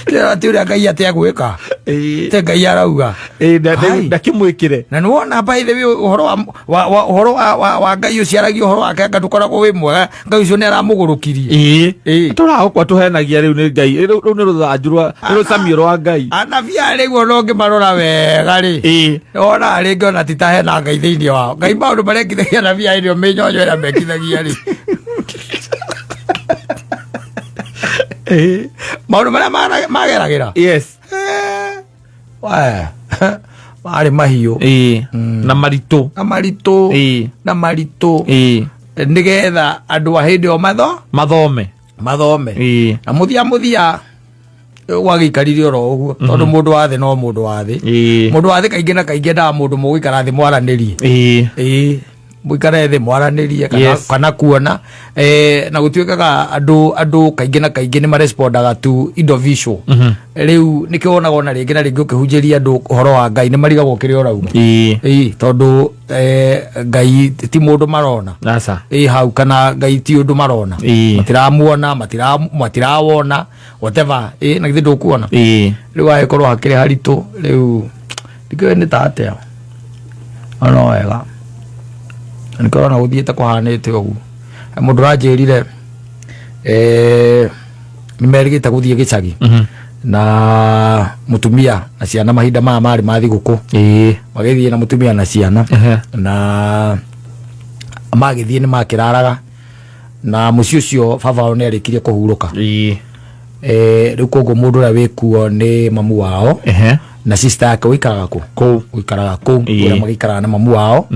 Speaker 2: Ti ũrĩa Ngai atĩ agwĩka. Te Ngai arauga. Ai.
Speaker 1: Ndakĩmwĩkĩre.
Speaker 2: Na nĩ wona, by the way, ũhoro wa ũhoro wa Ngai ũciaragia ũhoro wake anga ndũkoragwo wĩ mwega, Ngai ũcio nĩ aramũgũrũkirie.
Speaker 1: Tũragũkwa tũhenagia rĩu nĩ Ngai rĩu nĩ rũthanju rwa nĩ rũcamio rwa Ngai.
Speaker 2: Anabii aya rĩu ona ũngĩmarora wega rĩ, wona rĩngĩ ona ti ta hena Ngai thĩinĩ wao. Ngai maũndũ marĩa ekithagia anabii aya ĩrĩa mĩnyonyo ĩrĩa mekithagia rĩ, maũndũ marĩa mageragĩra. We, marĩ mahiũ.
Speaker 1: Na maritũ.
Speaker 2: Na maritũ. Na maritũ, nĩgetha andũ a hĩndĩ ĩyo
Speaker 1: mathome.
Speaker 2: Mathome. Na mũthia mũthia gwagĩikarire oro ũguo, tondũ mũndũ wa thĩ no mũndũ wa thĩ. Mũndũ wa thĩ kaingĩ na kaingĩ endaga mũndũ mũgũikara thĩ mwaranĩrie. Ĩĩ, mũikare thĩ mwaranĩrie kana, kana kuona, na gũtuĩkaga andũ kaingĩ na kaingĩ nĩ marespondaga to indo visual. Rĩu nĩkĩo wonaga ona rĩngĩ na rĩngĩ ũkĩhunjĩria andũ ũhoro wa Ngai nĩ marigagwo kĩrĩa ũrauga. Ĩĩ, tondũ Ngai ti mũndũ marona.
Speaker 1: Aca.
Speaker 2: Ĩ hau kana Ngai ti ũndũ marona. Matiramuona, matirawona, whatever. Ĩ na githĩ ndũkuona rĩu agĩkorwo hakĩrĩ haritũ rĩu ndikĩũĩ nĩ ta atĩa, no wega nĩkĩo ũrona gũthiĩte kũhanĩte ũguo. Mũndũ ũranjĩrire, nĩ merĩgĩte gũthiĩ gĩcagi na mũtumia na ciana mahinda maya marĩ ma thigũkũ, magĩthiĩ na mũtumia na ciana. Na magĩthiĩ nĩ makĩraraga na mũciĩ ũcio baba wao nĩ arĩkirie kũhurũka. Rĩu koguo mũndũ ũrĩa wĩkuo nĩ mamu wao na sister yake ũikaraga kũ.
Speaker 1: Kũu.
Speaker 2: Ũikaraga kũu. Ũrĩa magĩikaraga na mamu wao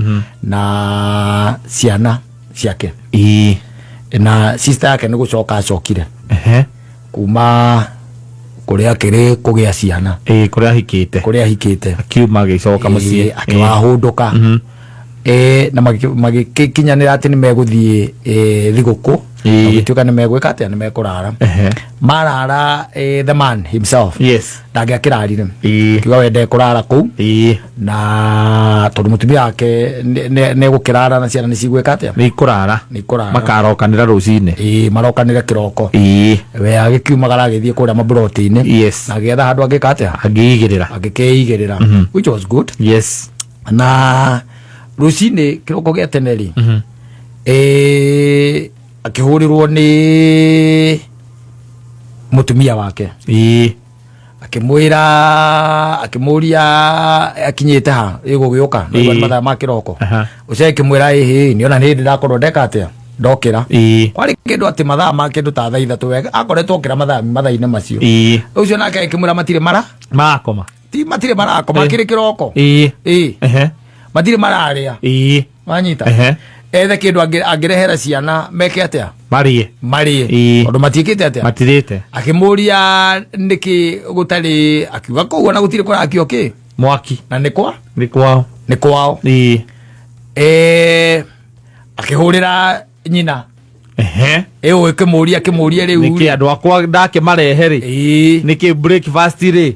Speaker 2: na ciana. Ciake. Na sister yake nĩ gũcoka acokire kuma kũrĩa akĩrĩ kũgĩa ciana.
Speaker 1: Ĩĩ, kũrĩa ahikĩte.
Speaker 2: Kũrĩa ahikĩte.
Speaker 1: Akiuma agĩcoka mũciĩ.
Speaker 2: Akĩwahũndũka. Na magĩkinyanĩra atĩ nĩ megũthiĩ thigũkũ. Magĩtuĩka nĩ megwĩka atĩa, nĩ mekũrara. Marara, the man himself ndangĩakĩrarire. Kiuga we ndekũrara kũu. Na tondũ mũtumia wake nĩ egũkĩrara na ciana nĩ cigwĩka atĩa?
Speaker 1: Nĩ ikũrara.
Speaker 2: Nĩ ikũrara.
Speaker 1: Makarokanĩra rũcinĩ.
Speaker 2: Ĩĩ, marokanĩre kĩroko. We agĩkiumagara agĩthiĩ kũrĩa maburoti-inĩ. Na agĩetha handũ angĩka atĩa?
Speaker 1: Angĩigĩrĩra.
Speaker 2: Angĩkĩigĩrĩra, which was good. Na rũcinĩ kĩroko gĩa tene rĩ, akĩhũrĩrwo nĩ mũtumia wake. Akĩmwĩra, akĩmũria akinyĩte ha ĩgũgĩũka nĩ mathaa ma kĩroko. Ũcio akĩmwĩra, ĩhĩ, nĩona nĩ hĩndĩ ndakorwo ndeka atĩa, ndokĩra. Kwarĩ kĩndũ atĩ mathaa ma kĩndũ ta thaa 3 wega akoretwo okĩra mathaa mathaa-inĩ macio. Ũcio nake akĩmwĩra matirĩ mara
Speaker 1: Makoma.
Speaker 2: Ti matirĩ marakoma. Kĩrĩ kĩroko. Ĩĩ. Matirĩ mararĩa. Wanyita? Ethe kĩndũ angĩrehera ciana meke atĩa?
Speaker 1: Marĩe.
Speaker 2: Marĩe. Tondũ matiĩkĩte atĩa?
Speaker 1: Matirĩte.
Speaker 2: Akĩmũria nĩkĩ gũtarĩ, akiuga kũu ona gũtirĩ kũrakio kĩ
Speaker 1: mwaki.
Speaker 2: Na nĩ kwa
Speaker 1: Nĩ kwao.
Speaker 2: Nĩ kwao. Akĩhũrĩra nyina. Ĩũ ĩkĩmũria, akĩmũria rĩu
Speaker 1: Nĩkĩ andũ akwa ndakĩmarehe rĩ? Nĩkĩ breakfast rĩ?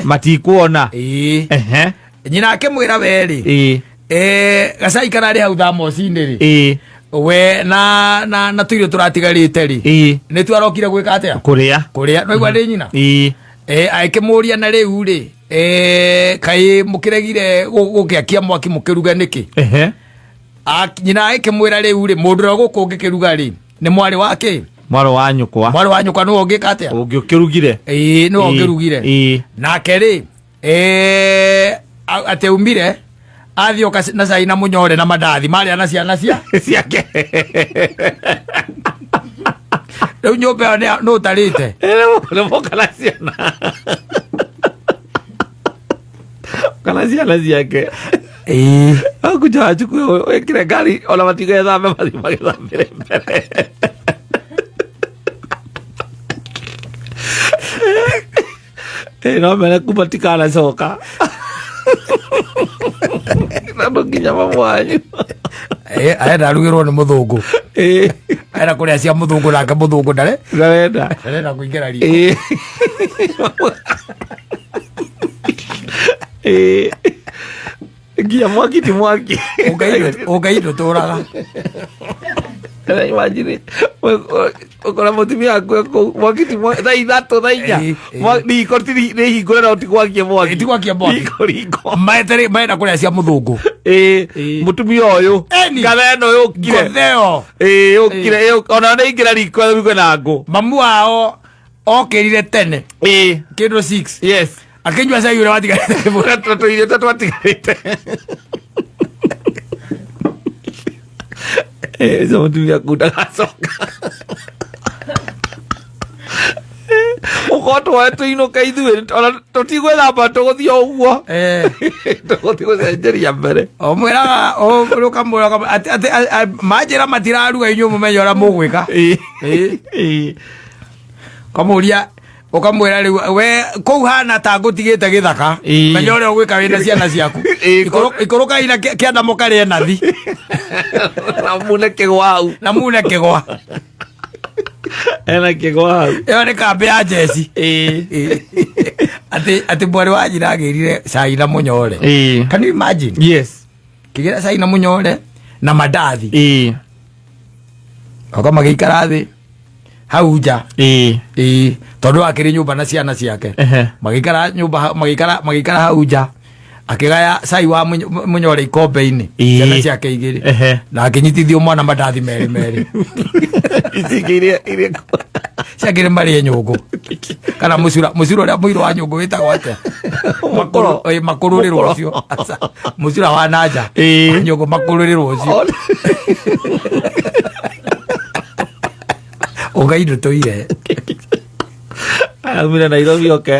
Speaker 1: Matikuona.
Speaker 2: Nyina akĩmwĩra we rĩ, gacai kararĩ hau thamoci-inĩ rĩ, we na tũirio tũratigarĩte rĩ, nĩ tu arokire gwĩka atĩa?
Speaker 1: Kũrĩa.
Speaker 2: Kũrĩa no igua nĩ nyina. Akĩmũria na rĩu rĩ, kaĩ mũkĩregire gũkĩakia mwaki mũkĩruge nĩkĩ? Nyina akĩmwĩra rĩu rĩ, mũndũ ũrĩa gũkũ ũngĩkĩruga rĩ, nĩ mwarĩ wake.
Speaker 1: Mwarĩ wa nyũkwa.
Speaker 2: Mwarĩ wa nyũkwa nĩwe ũngĩka atĩa?
Speaker 1: Ũngĩũkĩrugire.
Speaker 2: Ĩĩ, nĩwe ũngĩrugire. Nake rĩ, atĩ aumire athiĩ oka na cai na mũnyore na mandathi marĩa na ciana cia
Speaker 1: ciake.
Speaker 2: Rĩu nyũmba ĩyo nĩ ũtarĩte.
Speaker 1: Nĩ moka na ciana. Kana ciana ciake. Akuja achukue wekire ngari ona matigethambe, mathiĩ magĩthambĩre mbere. No mere kuma tikanacoka na no nginya mamu wanyu.
Speaker 2: Arenda arugĩrwo nĩ mũthũngũ. Arenda kũrĩa cia mũthũngũ, nake mũthũngũ ndare
Speaker 1: Ndarenda.
Speaker 2: Ndarenda kũingĩra riko.
Speaker 1: Ĩĩ. Nginya mwaki ti mwaki.
Speaker 2: Ũngai ndũtũraga.
Speaker 1: Imagine ũkora mũtumia waku kũu, mwaki ti mwaki, thaa 3, thaa 4. Riko ti nĩ hingũre no ti gwakia mwaki.
Speaker 2: Ti gwakia mwaki.
Speaker 1: Riko riko.
Speaker 2: Maetere maenda kũrĩa cia mũthũngũ.
Speaker 1: Mũtumia ũyũ
Speaker 2: Eni.
Speaker 1: ngatha ĩno yũkire.
Speaker 2: Ngotheo.
Speaker 1: Ĩĩ, yũkire ona nĩ ingĩra riko ĩrugwe na ngũ.
Speaker 2: Mamu wao okĩrire tene kĩndũ 6, akĩnyua cai ũrĩa watigarĩte.
Speaker 1: Na tũirio tũrĩa twatigarĩte. Ũcio mũtumia kuu ndagacoka. Ũkorwo twoe tũinũke ithuĩ ona tũtigwĩthamba, tũgũthiĩ o ũguo. Tũgũthiĩ gũcenjeria mbere.
Speaker 2: Ũmwĩraga ũkamwĩra atĩ manjĩra matiraruga, inyuĩ mũmenye ũrĩa mũgwĩka. Ũkamũria, ũkamwĩra rĩu we kũu hana ta ngũtigĩte gĩthaka. Menya ũrĩa ũgwĩka wĩna ciana ciaku. Ikũrũkai na kĩanda mũkarĩe nathi.
Speaker 1: Na mune kĩgwa hau.
Speaker 2: Na mune kĩgwa.
Speaker 1: Ena kĩgwa hau.
Speaker 2: Ĩyo nĩ kambĩ ya njeci. Atĩ mwarĩ wa nyina agĩrire cai na mũnyore. Can you imagine?
Speaker 1: Yes.
Speaker 2: Kĩgĩra cai na mũnyore na mandathi. Oka magĩikara thĩ hau nja. Ĩĩ, tondũ akĩrĩ nyũmba na ciana ciake. Magĩikara nyũmba, magĩikara hau nja, akĩgaya cai wa mũnyore ikombe-inĩ. Ciana ciake igĩrĩ. Na akĩnyitithio mwana mandathi merĩ merĩ.
Speaker 1: Ici ingĩ iria
Speaker 2: Ciakĩrĩ marĩe nyũngũ kana mũcura, mũcura ũrĩa mũirũ wa nyũngũ wĩtagwo atĩa?
Speaker 1: Mũkũrũ.
Speaker 2: Makũrũrĩrwo ũcio. Aca, mũcura wa nanja nyũngũ makũrũrĩrwo ũcio. Ũngai ndũtũire.
Speaker 1: Araumire Nairobi oke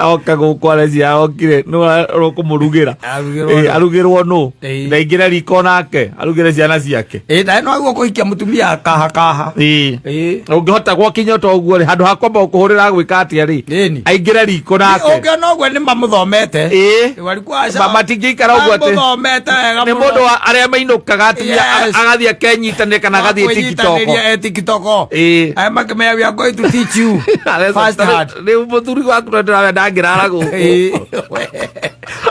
Speaker 1: oke gũkũ arecia okire nĩ ũkũmũrugĩra.
Speaker 2: Arugĩrwo
Speaker 1: Ĩ,
Speaker 2: nũ?
Speaker 1: arugĩrwo nũ?
Speaker 2: Ĩ.
Speaker 1: Ndaingĩre riko nake arugĩre ciana ciake.
Speaker 2: Ĩ, nawe no aguo kũhikia mũtumia kaha kaha.
Speaker 1: Ĩ.
Speaker 2: Ĩ.
Speaker 1: Ũngĩhota gwakinya ta ũguo rĩ, handũ ha kwamba gũkũhũrĩra gwĩka atĩa rĩ,
Speaker 2: Ĩni.
Speaker 1: aingĩre riko nake.
Speaker 2: Ũngĩona ũguo nĩ mamũthomete.
Speaker 1: Ĩ.
Speaker 2: Walikuwa aca-
Speaker 1: Matingĩikara ũguo atĩ
Speaker 2: Mamũthomete wega
Speaker 1: nĩ
Speaker 2: mũno.
Speaker 1: mũndũ wa arĩa mainũkaga atumia
Speaker 2: Yes.
Speaker 1: agathiĩ akenyitanĩria kana agathiĩ TikTok.
Speaker 2: Kwĩnyitanĩria, TikTok.
Speaker 1: Ĩ.
Speaker 2: Aya makĩmenya we are going to teach you first hand.
Speaker 1: Rĩu mũthuri waku no ndĩramenya ndangĩrara gũkũ.
Speaker 2: Ĩ.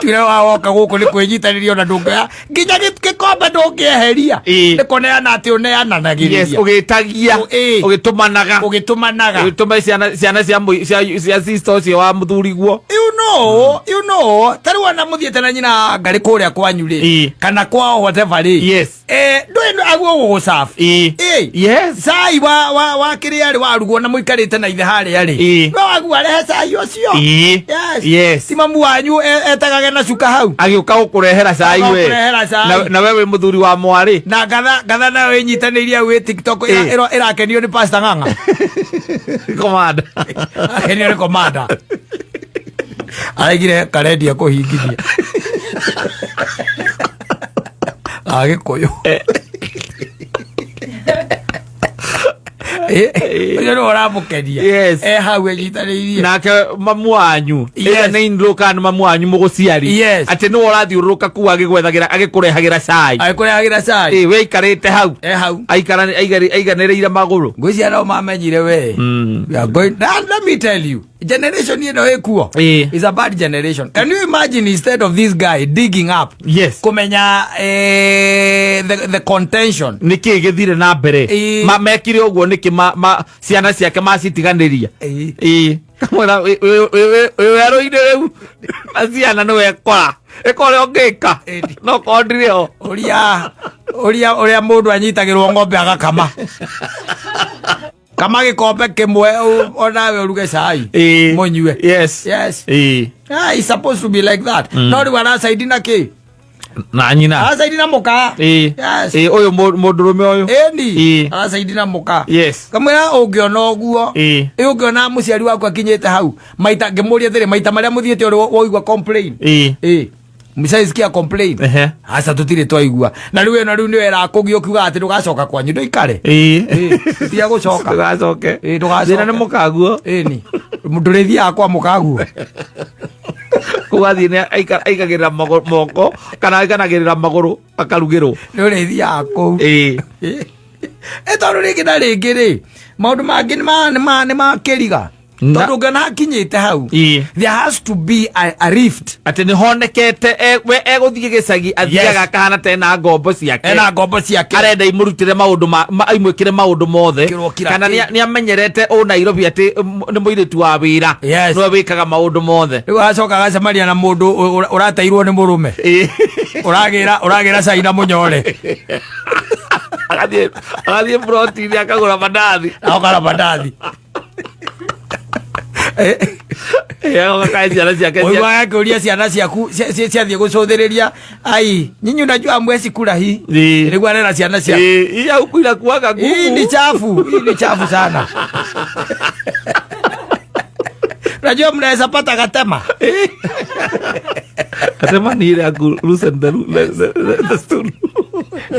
Speaker 2: Tuire wa woka gũkũ nĩ kwĩnyitanĩria ona ndũngĩoya nginya gĩkombe ndũngĩeheria.
Speaker 1: Ĩ.
Speaker 2: Nĩ kũneana atĩ
Speaker 1: Yes,
Speaker 2: ũneananagĩrĩria.
Speaker 1: ũgĩtagia,
Speaker 2: Ĩ.
Speaker 1: ũgĩtũmanaga,
Speaker 2: Ũgĩtũmanaga.
Speaker 1: ũgĩtũma ciana cia sister ũcio wa mũthuri guo.
Speaker 2: You know, ta rĩu ona mũthiĩte na nyina ngarĩ kũrĩa kwanyu rĩ
Speaker 1: Ĩ.
Speaker 2: kana kwao whatever rĩ,
Speaker 1: Yes.
Speaker 2: ndũĩ aguo gũgũcabu.
Speaker 1: Ĩ.
Speaker 2: Ĩ.
Speaker 1: Yes.
Speaker 2: Cai wa kĩrĩa rĩ warugwo na mũikarĩte na ithe harĩa rĩ,
Speaker 1: Ĩ.
Speaker 2: no waguo arehe cai ũcio.
Speaker 1: Ĩ.
Speaker 2: Yes.
Speaker 1: Yes.
Speaker 2: Ti mamu wanyu etagage na cuka hau.
Speaker 1: Agĩũka gũkũrehera cai we.
Speaker 2: Gũkũrehera cai.
Speaker 1: Na we wĩ mũthuri wa mwarĩ.
Speaker 2: Na ngatha nayo ĩnyitanĩirie hau ĩ TikTok
Speaker 1: Ĩ.
Speaker 2: ĩrakenio nĩ Pastor Ng'ang'a.
Speaker 1: Commander.
Speaker 2: Akenio nĩ commander. Araigire karendia kũhingithia. Agĩkũyũ. Ũcio nĩwe ũramũkenia.
Speaker 1: Yes.
Speaker 2: Hau ĩnyitanĩirie.
Speaker 1: Nake mamu wanyu,
Speaker 2: Yes.
Speaker 1: ĩrĩa nĩ in-law kana nĩ mamu wanyu mũgũciari,
Speaker 2: Yes.
Speaker 1: atĩ nĩwe ũrathiũrũrũka kuu agĩgwethagĩra agĩkũrehagĩra cai.
Speaker 2: Agĩkũrehagĩra cai.
Speaker 1: Ĩ, we aikarĩte hau.
Speaker 2: Hau.
Speaker 1: Aiganĩrĩire magũrũ.
Speaker 2: Ngwĩciria no mamenyire we. We are going, now, let me tell you, generation ĩno ĩkuo
Speaker 1: Ĩ.
Speaker 2: is a bad generation. Can you imagine instead of this guy digging up
Speaker 1: Yes.
Speaker 2: kũmenya the contention
Speaker 1: Nĩ kĩĩ gĩthire na mbere?
Speaker 2: Ĩ.
Speaker 1: Mekire ũguo nĩkĩ ciana ciake macitiganĩria?
Speaker 2: Ĩ.
Speaker 1: Ĩ. Kamwĩra wĩ werũ-inĩ rĩu na ciana nĩ wekora ĩka ũrĩa ũngĩka
Speaker 2: Ĩ.
Speaker 1: no korwo ndirĩ ho.
Speaker 2: Ũrĩa mũndũ anyitagĩrwo ng'ombe agakama kama gĩkombe kĩmwe onawe ũruge cai
Speaker 1: Ĩ.
Speaker 2: mũnyue.
Speaker 1: Yes.
Speaker 2: Yes.
Speaker 1: Ĩ.
Speaker 2: Ah, it's supposed to be like that. No rĩu aracaidi na kĩ?
Speaker 1: Na nyina.
Speaker 2: Aracaidi na mũka.
Speaker 1: Ĩ.
Speaker 2: Yes.
Speaker 1: Ĩ, ũyũ mũndũrũme ũyũ.
Speaker 2: Ĩni.
Speaker 1: Ĩ.
Speaker 2: Aracaidi na mũka.
Speaker 1: Yes.
Speaker 2: Kamwĩra ũngĩona ũguo,
Speaker 1: Ĩ.
Speaker 2: ĩ ũngĩona mũciari waku akinyĩte hau maita ngĩmũria atĩrĩ maita marĩa mũthiĩte ũrĩ waigua complain.
Speaker 1: Ĩ.
Speaker 2: Ĩ. Mshaisikia complain?
Speaker 1: Ehe.
Speaker 2: Aca tũtirĩ twaigua. Na rĩu ĩno rĩu nĩyo ĩrakũgia ũkiuga atĩ ndũgacoka kwanyu ndũikare.
Speaker 1: Ĩ.
Speaker 2: Ĩ, tiga gũcoka.
Speaker 1: Ndũgacoke.
Speaker 2: Ĩ, ndũgacoke.
Speaker 1: Thĩna nĩ mũkaguo.
Speaker 2: Ĩni. Ndũrĩthiaga kwa mũkaguo.
Speaker 1: Kũu athiĩ nĩ aikagĩrĩra moko kana aikanagĩrĩra magũrũ akarugĩrwo.
Speaker 2: Nĩ ũrĩthiaga kũu.
Speaker 1: Ĩ.
Speaker 2: Ĩ tondũ rĩngĩ na rĩngĩ rĩ maũndũ mangĩ nĩ makĩriga. Tondũ ũngĩona hakinyĩte hau,
Speaker 1: Ĩ.
Speaker 2: there has to be a rift.
Speaker 1: Atĩ nĩ honekete we egũthiĩ gĩcagi athiaga
Speaker 2: Yes.
Speaker 1: akahana ta ena ngombo ciake.
Speaker 2: Ena ngombo ciake.
Speaker 1: Arenda imũrutĩre maũndũ imwĩkĩre maũndũ mothe.
Speaker 2: Kĩrwo kira
Speaker 1: Kana
Speaker 2: kĩ.
Speaker 1: nĩ amenyerete ũ Nairobi atĩ nĩ mũirĩtu wa wĩra.
Speaker 2: Yes.
Speaker 1: Nĩwe wĩkaga maũndũ mothe.
Speaker 2: Rĩu aracoka agacemania na mũndũ ũrateirwo nĩ mũrũme.
Speaker 1: Ĩ.
Speaker 2: Ũragĩra cai na mũnyore.
Speaker 1: Agathiĩ ploti-inĩ akagũra mandathi.
Speaker 2: Akagũra mandathi.
Speaker 1: Agakae ciana ciake
Speaker 2: Ũigua akĩũria ciana ciaku ciathiĩ gũcũthĩrĩria ai nyinyi unajua mwezi kula hii.
Speaker 1: Ĩ.
Speaker 2: Nĩguo arera ciana ciaku.
Speaker 1: Ĩ, hii ya huku inakuwaga ngumu.
Speaker 2: Hii ni chafu, hii ni chafu sana. Unajua mnaweza pata katema.
Speaker 1: Katema ni ile ya ku loosen the stool.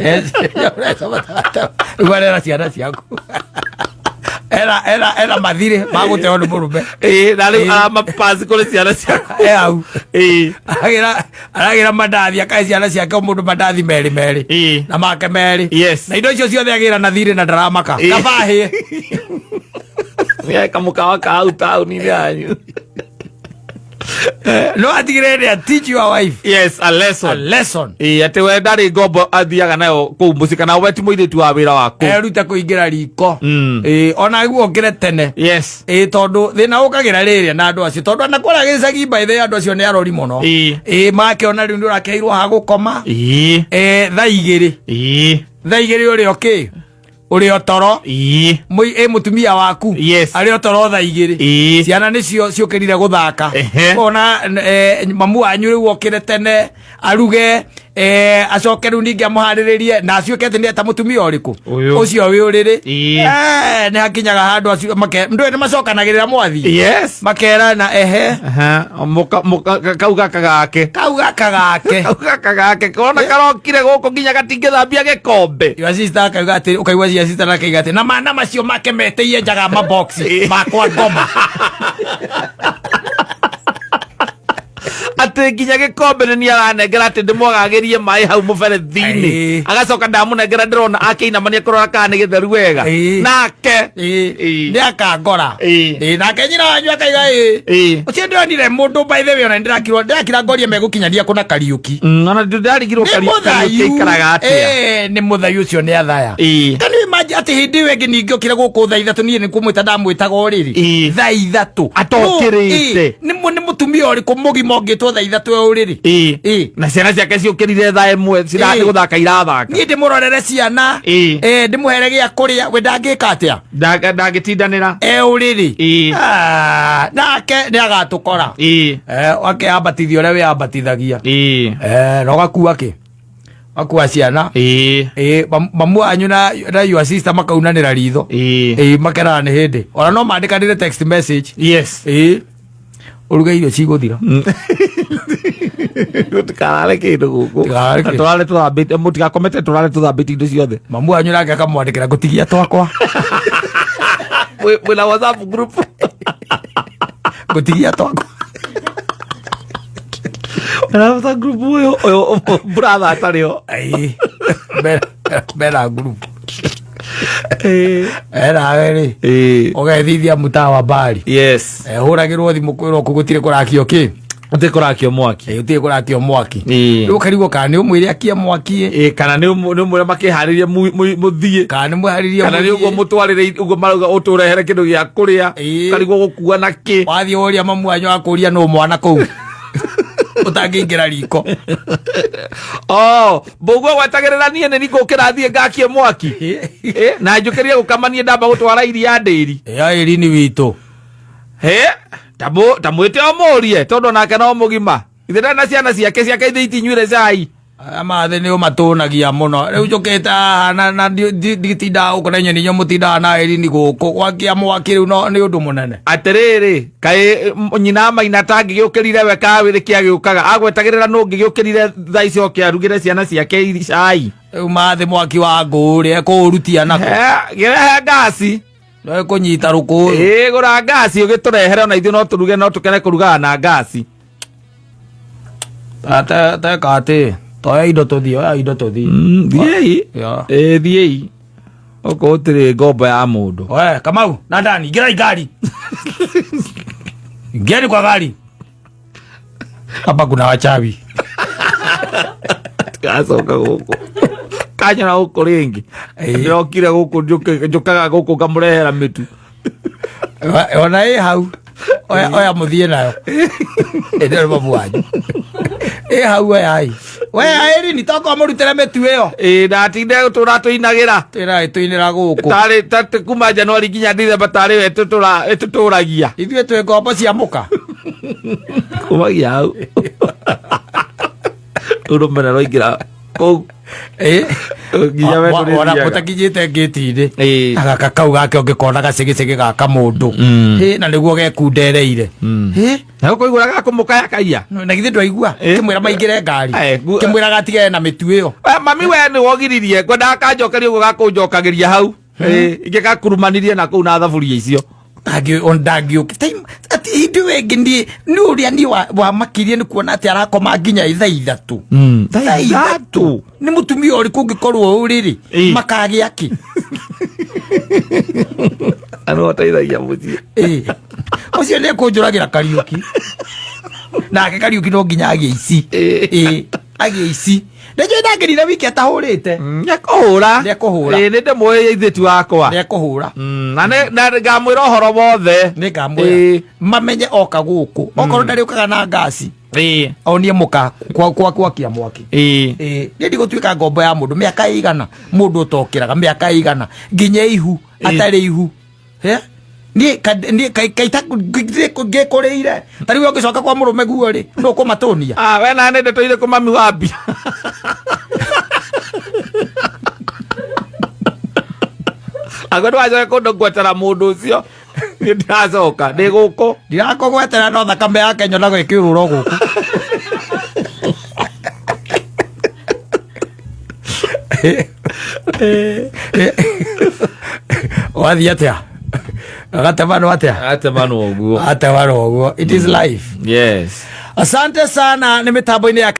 Speaker 2: Yes, mnaweza pata katema. Nĩguo arera ciana ciaku. Era mathirĩ magũteo nĩ mũrũme.
Speaker 1: Ĩ, na rĩu
Speaker 2: Ĩ.
Speaker 1: aramapasi kũrĩ ciana ciaku.
Speaker 2: Hau.
Speaker 1: Ĩ.
Speaker 2: Aragĩra mandathi akahe ciana ciake o mũndũ mandathi merĩ merĩ.
Speaker 1: Ĩ.
Speaker 2: Na make merĩ.
Speaker 1: Yes.
Speaker 2: Na indo icio ciothe agĩra na thirĩ na ndaramaka.
Speaker 1: Ĩ.
Speaker 2: Kaba ahĩe.
Speaker 1: Nĩ kamũkawa ka hau taũni-inĩ yanyu.
Speaker 2: No atigĩrĩre nĩ teach your wife
Speaker 1: Yes, a lesson.
Speaker 2: a lesson.
Speaker 1: Ĩ, atĩ we ndarĩ ngombo athiaga nayo kũu mũciĩ kana we ti mũirĩtu wa wĩra wa kũu.
Speaker 2: Erute kũingĩra riko. Ĩ, ona guo okĩre tene.
Speaker 1: Yes.
Speaker 2: Ĩ, tondũ thĩna ũkagĩra rĩrĩa na andũ acio tondũ ona kũrĩa gĩcagi by the way andũ acio nĩ arori mũno.
Speaker 1: Ĩ.
Speaker 2: Ĩ, makĩona rĩu nĩ ũrakeirwo ha gũkoma.
Speaker 1: Ĩ.
Speaker 2: Thaa igĩrĩ.
Speaker 1: Ĩ.
Speaker 2: Thaa igĩrĩ ũrĩ o kĩ? Ũrĩ o toro.
Speaker 1: Ĩ.
Speaker 2: Ĩ mũtumia waku.
Speaker 1: Yes.
Speaker 2: Arĩ o toro thaa igĩrĩ.
Speaker 1: Ĩ.
Speaker 2: Ciana nĩcio ciũkĩrire gũthaka.
Speaker 1: Ehe.
Speaker 2: Ona mamu wanyu rĩu okĩre tene aruge Acoke rĩu ningĩ amũharĩrĩrie na acuĩke atĩ nĩ eta mũtumia ũrĩkũ?
Speaker 1: Ũyũ.
Speaker 2: Ũcio wĩ ũrĩrĩ.
Speaker 1: Ĩĩ.
Speaker 2: Nĩ hakinyaga handũ acio ndũĩ nĩ macokanagĩrĩra mwathi.
Speaker 1: Yes.
Speaker 2: Makerana ehe.
Speaker 1: Aha, kau gaka gake.
Speaker 2: Kau gaka gake.
Speaker 1: Kau gaka gake kona karokire gũkũ nginya gatingĩthambia gĩkombe.
Speaker 2: Your sister akauga atĩ, ũkaigua your sister akauga atĩ na mana macio make metĩie njaga maboxi makwa ngoma.
Speaker 1: Atĩ nginya gĩkombe nĩ niĩ aranengera atĩ ndĩmwagagĩrie maĩ hau mũberethi-inĩ. Agacoka ndamũnengera ndĩrona akĩinamania kũrora kana nĩ gĩtheru wega. Nake.
Speaker 2: Nĩ akangora. Nake nyina wanyu akaiga ĩ. Ũcio ndĩronire mũndũ, by the way, ona ndĩrakirwo ndĩrakira ngorie megũkinyania kũna Kariũki.
Speaker 1: Ona ndĩrarigirwo
Speaker 2: Nĩ
Speaker 1: Kariũki
Speaker 2: mũthayu.
Speaker 1: aikaraga atĩa.
Speaker 2: Nĩ mũthayu ũcio nĩ athaya. Can you imagine atĩ hĩndĩ ĩyo ĩngĩ ningĩ okire gũkũ thaa 3, niĩ nĩ kũmwĩta ndamwĩtaga ũrĩrĩ. Thaa 3.
Speaker 1: Atokĩrĩte.
Speaker 2: Nĩ mũtumia ũrĩkũ mũgima ũngĩtwo thaa 3 e ũrĩrĩ?
Speaker 1: Na ciana ciake ciũkĩrire thaa 1 cirathiĩ gũthaka irathaka.
Speaker 2: Niĩ ndĩmũrorere ciana. Ndĩmũhere gĩa kũrĩa, we ndangĩka atĩa?
Speaker 1: Ndangĩtindanĩra.
Speaker 2: E ũrĩrĩ. Nake nĩ agatũkora. Akeambatithia ũrĩa wĩambatithagia. Na ũgakua kĩ? Ũgakua ciana. Mamu wanyu na your sister makaunanĩra ritho. Makerana nĩ hĩndĩ. Ona no mandĩkanĩre text message.
Speaker 1: Yes.
Speaker 2: Ũruge irio cigũthira.
Speaker 1: Tũtikarare kĩndũ gũkũ.
Speaker 2: Tũtikarare kĩndũ.
Speaker 1: Tũrare tũthambĩte, mũtigakomete tũrare tũthambĩte indo ciothe.
Speaker 2: Mamu wanyu nake akamwandĩkĩra ngũtigia twakwa.
Speaker 1: Mwĩna WhatsApp group.
Speaker 2: Ngũtigia twakwa.
Speaker 1: Mwĩna WhatsApp group ũyũ brother atarĩ ho.
Speaker 2: Bena group. Nawe rĩ. Ũgethithia mũtaa wa mbari.
Speaker 1: Yes.
Speaker 2: Hũragĩrwo thimũ kwĩrwo kũ gũtirĩ kũrakio kĩ.
Speaker 1: Gũtirĩ kũrakio mwaki.
Speaker 2: Gũtirĩ kũrakio mwaki. Rĩu ũkarigwo kana nĩ ũmwĩre akie mwaki.
Speaker 1: Kana nĩ ũmwĩre makĩharĩrie mũthiĩ.
Speaker 2: Kana nĩ mwĩharĩrie
Speaker 1: Kana nĩ ũguo
Speaker 2: mũthiĩ.
Speaker 1: mũtwarĩre ũguo marauga ũtũrehere kĩndũ gĩa kũrĩa. Ũkarigwo gũkua na kĩ.
Speaker 2: Wathiĩ ũria mamu wanyu akũria nũ mwana kũu. Ũtangĩingĩra riko.
Speaker 1: Oh, mbũguo gwetagĩrĩra niĩ nĩ ngũkĩra thiĩ ngakie mwaki. Na njũkĩrie gũkamanie ndamba gũtwara iria ndĩri.
Speaker 2: Ya irini witũ.
Speaker 1: Tamwĩte ũmũrie tondũ nake no mũgima. Ithe ndarĩ na ciana ciake, ciake ithe itinyuire cai.
Speaker 2: Aya mathĩ nĩ ũmatũnagia mũno. Rĩu njũkĩte haha na nditindaga gũkũ na inyuĩ nĩ inyuĩ mũtindaga na irini gũkũ. Gwakia mwaki rĩu no nĩ ũndũ mũnene.
Speaker 1: Atĩrĩrĩ, kaĩ nyina Maina tangĩgĩũkĩrire we kawĩrĩ kĩagĩũkaga. Agwetagĩrĩra nũ ũngĩgĩũkĩrire thaa icio oke arugĩre ciana ciake cai.
Speaker 2: Rĩu mathĩ mwaki wa ngũ rĩ, ekũũrutia nakũ?
Speaker 1: Gĩrehe ngasi.
Speaker 2: No ĩkũnyita rũkũyũ.
Speaker 1: Gũra ngasi ũgĩtũrehere ona ithuĩ no tũruge, no tũkene kũrugaga na ngasi.
Speaker 2: Teka atĩ, toya indo tũthiĩ, oya indo tũthiĩ.
Speaker 1: Thiĩi.
Speaker 2: Ya.
Speaker 1: Thiĩi. Gũkũ gũtirĩ ngombo ya mũndũ.
Speaker 2: Oe, Kamau, na Dani, ingĩrai ngari. Ingieni kwa gari. Hapa kuna wachawi.
Speaker 1: Tigacoka gũkũ. Kanyona gũkũ rĩngĩ. Ndĩrokire gũkũ njũkaga gũkũ ngamũrehera mĩtu.
Speaker 2: Ona ĩ hau. Oya mũthiĩ nayo. Ĩndĩ nĩ mamu wanyu. Ĩ hau oyai. We aĩri ni tokorwo mũrutĩre mĩtu ĩyo.
Speaker 1: Ndatinde tũra tũinagĩra.
Speaker 2: Twĩra tũinĩra gũkũ.
Speaker 1: Tarĩ ta kuma Januari nginya Dithemba tarĩ we tũtũragia.
Speaker 2: Ithuĩ twĩ ngombo cia mũka.
Speaker 1: Kumagia hau. Ũrũmena rwaingĩra kũu. Nginya we ndũrĩthiaga.
Speaker 2: Ona mũtakinyĩte ngĩti-inĩ. Agaka kau gake ũngĩkona gacĩgĩcĩgĩ gaka mũndũ. Na nĩguo gekundereire.
Speaker 1: Na ũkũigua gakũmũkaya kaiya.
Speaker 2: Na githĩ ndwaigua? Kĩmwĩra maingĩre ngari. Kĩmwĩra gatigane na mĩtu ĩyo.
Speaker 1: Mami we nĩ wogiririe, ngwendaga kanjokerie ũguo gakũnjokagĩria hau. Ingĩgakurumanirie na kũu na thaburia icio.
Speaker 2: Atĩ hĩndĩ ĩyo ĩngĩ niĩ, nĩ ũrĩa niĩ wamakirie nĩ kuona atĩ arakoma nginya thaa 3.
Speaker 1: Thaa 3.
Speaker 2: Nĩ mũtumia ũrĩkũ ũngĩkorwo ũrĩrĩ? Makagĩa kĩ?
Speaker 1: Na nĩwe ũteithagia mũciĩ.
Speaker 2: Ũcio nĩ ekũnjũragĩra Kariũki. Nake Kariũki no nginya agĩe ici. Agĩe ici. Nĩnjũĩ ndangĩrire wiki atahũrĩte.
Speaker 1: Nĩekũhũra.
Speaker 2: Nĩekũhũra.
Speaker 1: Nĩndĩmũĩ ithĩti wakwa.
Speaker 2: Nĩekũhũra.
Speaker 1: Na ngamwĩra ũhoro wothe.
Speaker 2: Nĩngamwĩra. Mamenye oka gũkũ. Okorwo ndarĩũkaga na ngasi. Onie mũka kwa kwakia mwaki. Niĩ ndigũtuĩka ngombo ya mũndũ mĩaka ĩigana mũndũ ũtokĩraga mĩaka ĩigana nginya ihu atarĩ ihu. Niĩ niĩ kaita ngĩkũrĩire ta rĩu ũngĩcoka kwa mũrũme guo rĩ, nũ ũkũmatũnia?
Speaker 1: Ah, we na nĩ ndeto irĩkũ mami wambia? Agwo ndũgacoke kũndũ ngwetera mũndũ ũcio. Niĩ ndiracoka, ndĩ gũkũ.
Speaker 2: Ndirakũgwetera, no thakame yake nyonaga ĩkĩũrũra o gũkũ. Wathiĩ atĩa? Gatemanwo atĩa?
Speaker 1: Atemanwo ũguo.
Speaker 2: Atemanwo ũguo. It is life.
Speaker 1: Yes.
Speaker 2: Asante sana nĩ mĩtambo-inĩ ya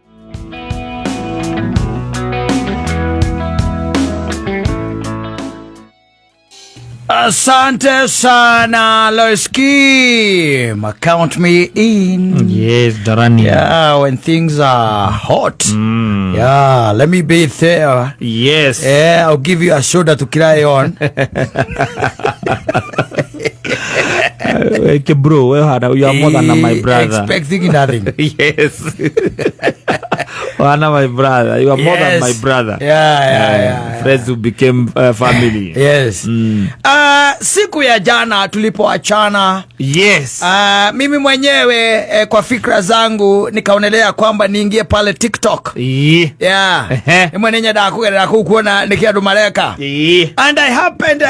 Speaker 2: Asante sana, Lois Kim. Count me in.
Speaker 1: Yes, Darani.
Speaker 2: Yeah, when things are hot. Yeah, let me be there.
Speaker 1: Yes.
Speaker 2: Yeah, I'll give you a shoulder to cry on.
Speaker 1: Eke bro, we hana, you are more than my brother.
Speaker 2: Expecting nothing.
Speaker 1: Yes. Hana my brother. You are more than my brother.
Speaker 2: Yeah.
Speaker 1: Friends who became family.
Speaker 2: Yes. Siku ya jana tulipoachana,
Speaker 1: Yes.
Speaker 2: Mimi mwenyewe kwa fikra zangu nikaonelea kwamba niingie pale TikTok. Yeah. Imwe nĩ nyendaga kũgerera kũu kuona nĩkĩ andũ mareka. And I happened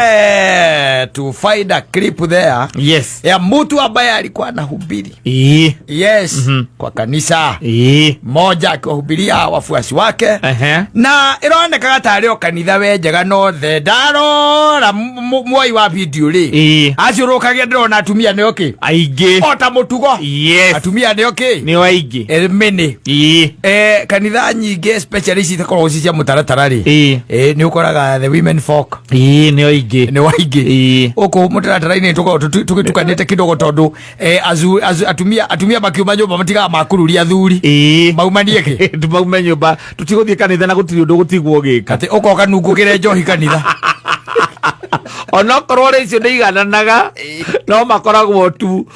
Speaker 2: to find a clip there ya mtu ambaye alikuwa anahubiri. Yes, kwa kanisa moja akiwahubiria wafuasi wake. Na ĩronekaga tarĩ o kanitha we njega, no the ndarora mwoi wa video rĩ, aciũrũkagia ndĩrona atumia nĩo kĩ.
Speaker 1: Aingĩ.
Speaker 2: O ta mũtugo. Atumia nĩo kĩ.
Speaker 1: Nĩo aingĩ.
Speaker 2: Mĩnĩ. Kanitha nyingĩ, especially ici itakoragwo ci cia mũtaratara rĩ, nĩ ũkoraga the women folk
Speaker 1: Nĩo aingĩ.
Speaker 2: Nĩ waingĩ. Gũkũ mũtaratara-inĩ tũkoragwo tũgĩtukanĩte kidogo tondũ atumia makiuma nyũmba matigaga makururia athuri. Maumanie kĩ.
Speaker 1: Tumaume nyũmba tũtigũthiĩ kanitha na gũtirĩ ũndũ gũtigwo gĩka.
Speaker 2: Atĩ ũkoka nungũkĩre njohi kanitha.
Speaker 1: Onokorwo rĩ icio nĩ igananaga, no makoragwo tu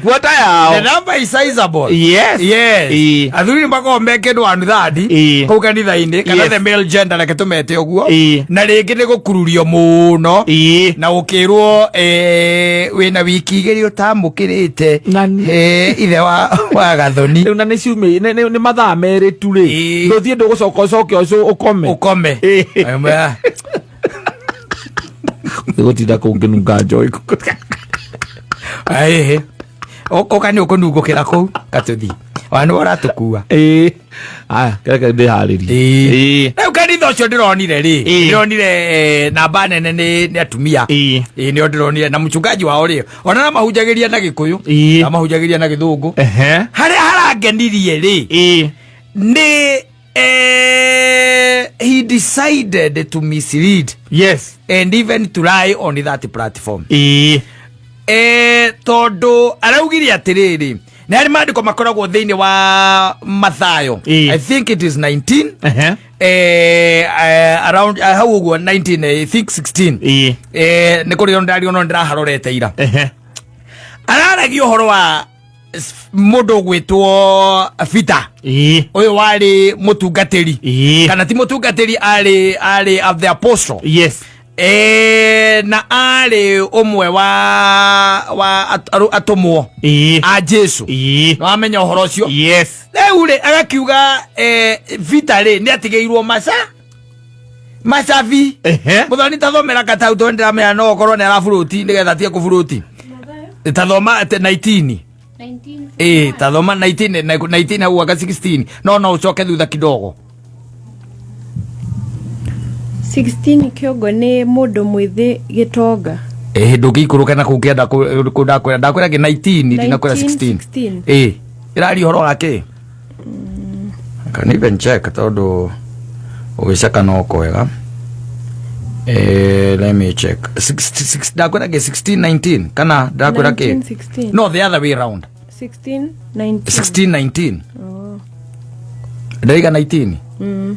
Speaker 1: kuota yao.
Speaker 2: The number is sizable.
Speaker 1: Yes.
Speaker 2: Yes. Athuri nĩ makoragwo me kĩndũ one third kũu kanitha-inĩ kana the male gender, reke tũmete ũguo. Na rĩngĩ nĩ gũkururio mũno na ũkĩrwo wĩna wiki 2 ũtamũkĩrĩte ithe wa Gathoni.
Speaker 1: Rĩu na nĩ ciumia nĩ mathaa 2 tu rĩ. Ndũthiĩ ndũgũcoka ũcoke ũcio ũkome.
Speaker 2: Ũkome. Aumea.
Speaker 1: Gũtinda kũngĩnunga njohi.
Speaker 2: Ĩhĩ. Ũka nĩ ũkũnungũkĩra kũu katũthi ona nĩ ũratũkua.
Speaker 1: Aya, reke ndĩharĩrie.
Speaker 2: Rĩu kanitha ũcio ndĩronire rĩ, ndĩronire namba nene nĩ atumia. Nĩo ndĩronire, na mchungaji wao rĩ, ona na mahunjagĩria na Gĩkũyũ, na mahunjagĩria na Gĩthũngũ. Harĩa harangenirie rĩ, nĩ he decided to mislead and even to lie on that platform. Tondũ araugire atĩrĩrĩ, nĩ harĩ maandĩko makoragwo thĩinĩ wa Mathayo. I think it is 19, around hau ũguo 19, I think 16. Nĩ kũrĩ ndario no ndĩraharorete ira. Araragia ũhoro wa mũndũ ũgwĩtwo Peter, ũyũ warĩ mũtungatĩri, kana ti mũtungatĩri, arĩ of the apostle. Na arĩ ũmwe wa atũmwo a Jesu. Nĩ wamenya ũhoro ũcio?
Speaker 1: Yes.
Speaker 2: Rĩu rĩ, agakiuga Peter rĩ nĩ atigĩirwo maca macabi. Mũthoni, tathomera katau tondũ ndĩramenya no ũkorwo nĩ araburuti nĩgetha atige kũburuti. Tathoma 19. Tathoma 19 na 19 hau anga 16, no ũcoke thutha kidogo.
Speaker 4: 16 kĩongo nĩ mũndũ mwĩthĩ gĩtonga.
Speaker 2: Ndũngĩikũrũka na kũu kĩanda kũ ndakwĩra kĩ 19, ndinakwĩra 16.
Speaker 4: 16.
Speaker 2: Ĩraria ũhoro wa kĩ? I can even check tondũ ũgĩceka no kwega. Let me check. 66 ndakwĩra kĩ 16 19 kana ndakwĩra kĩ?
Speaker 4: 19, 16.
Speaker 2: No, the other way round.
Speaker 4: 16 19.
Speaker 2: 16 19.
Speaker 4: Oh.
Speaker 2: Ndaiga 19.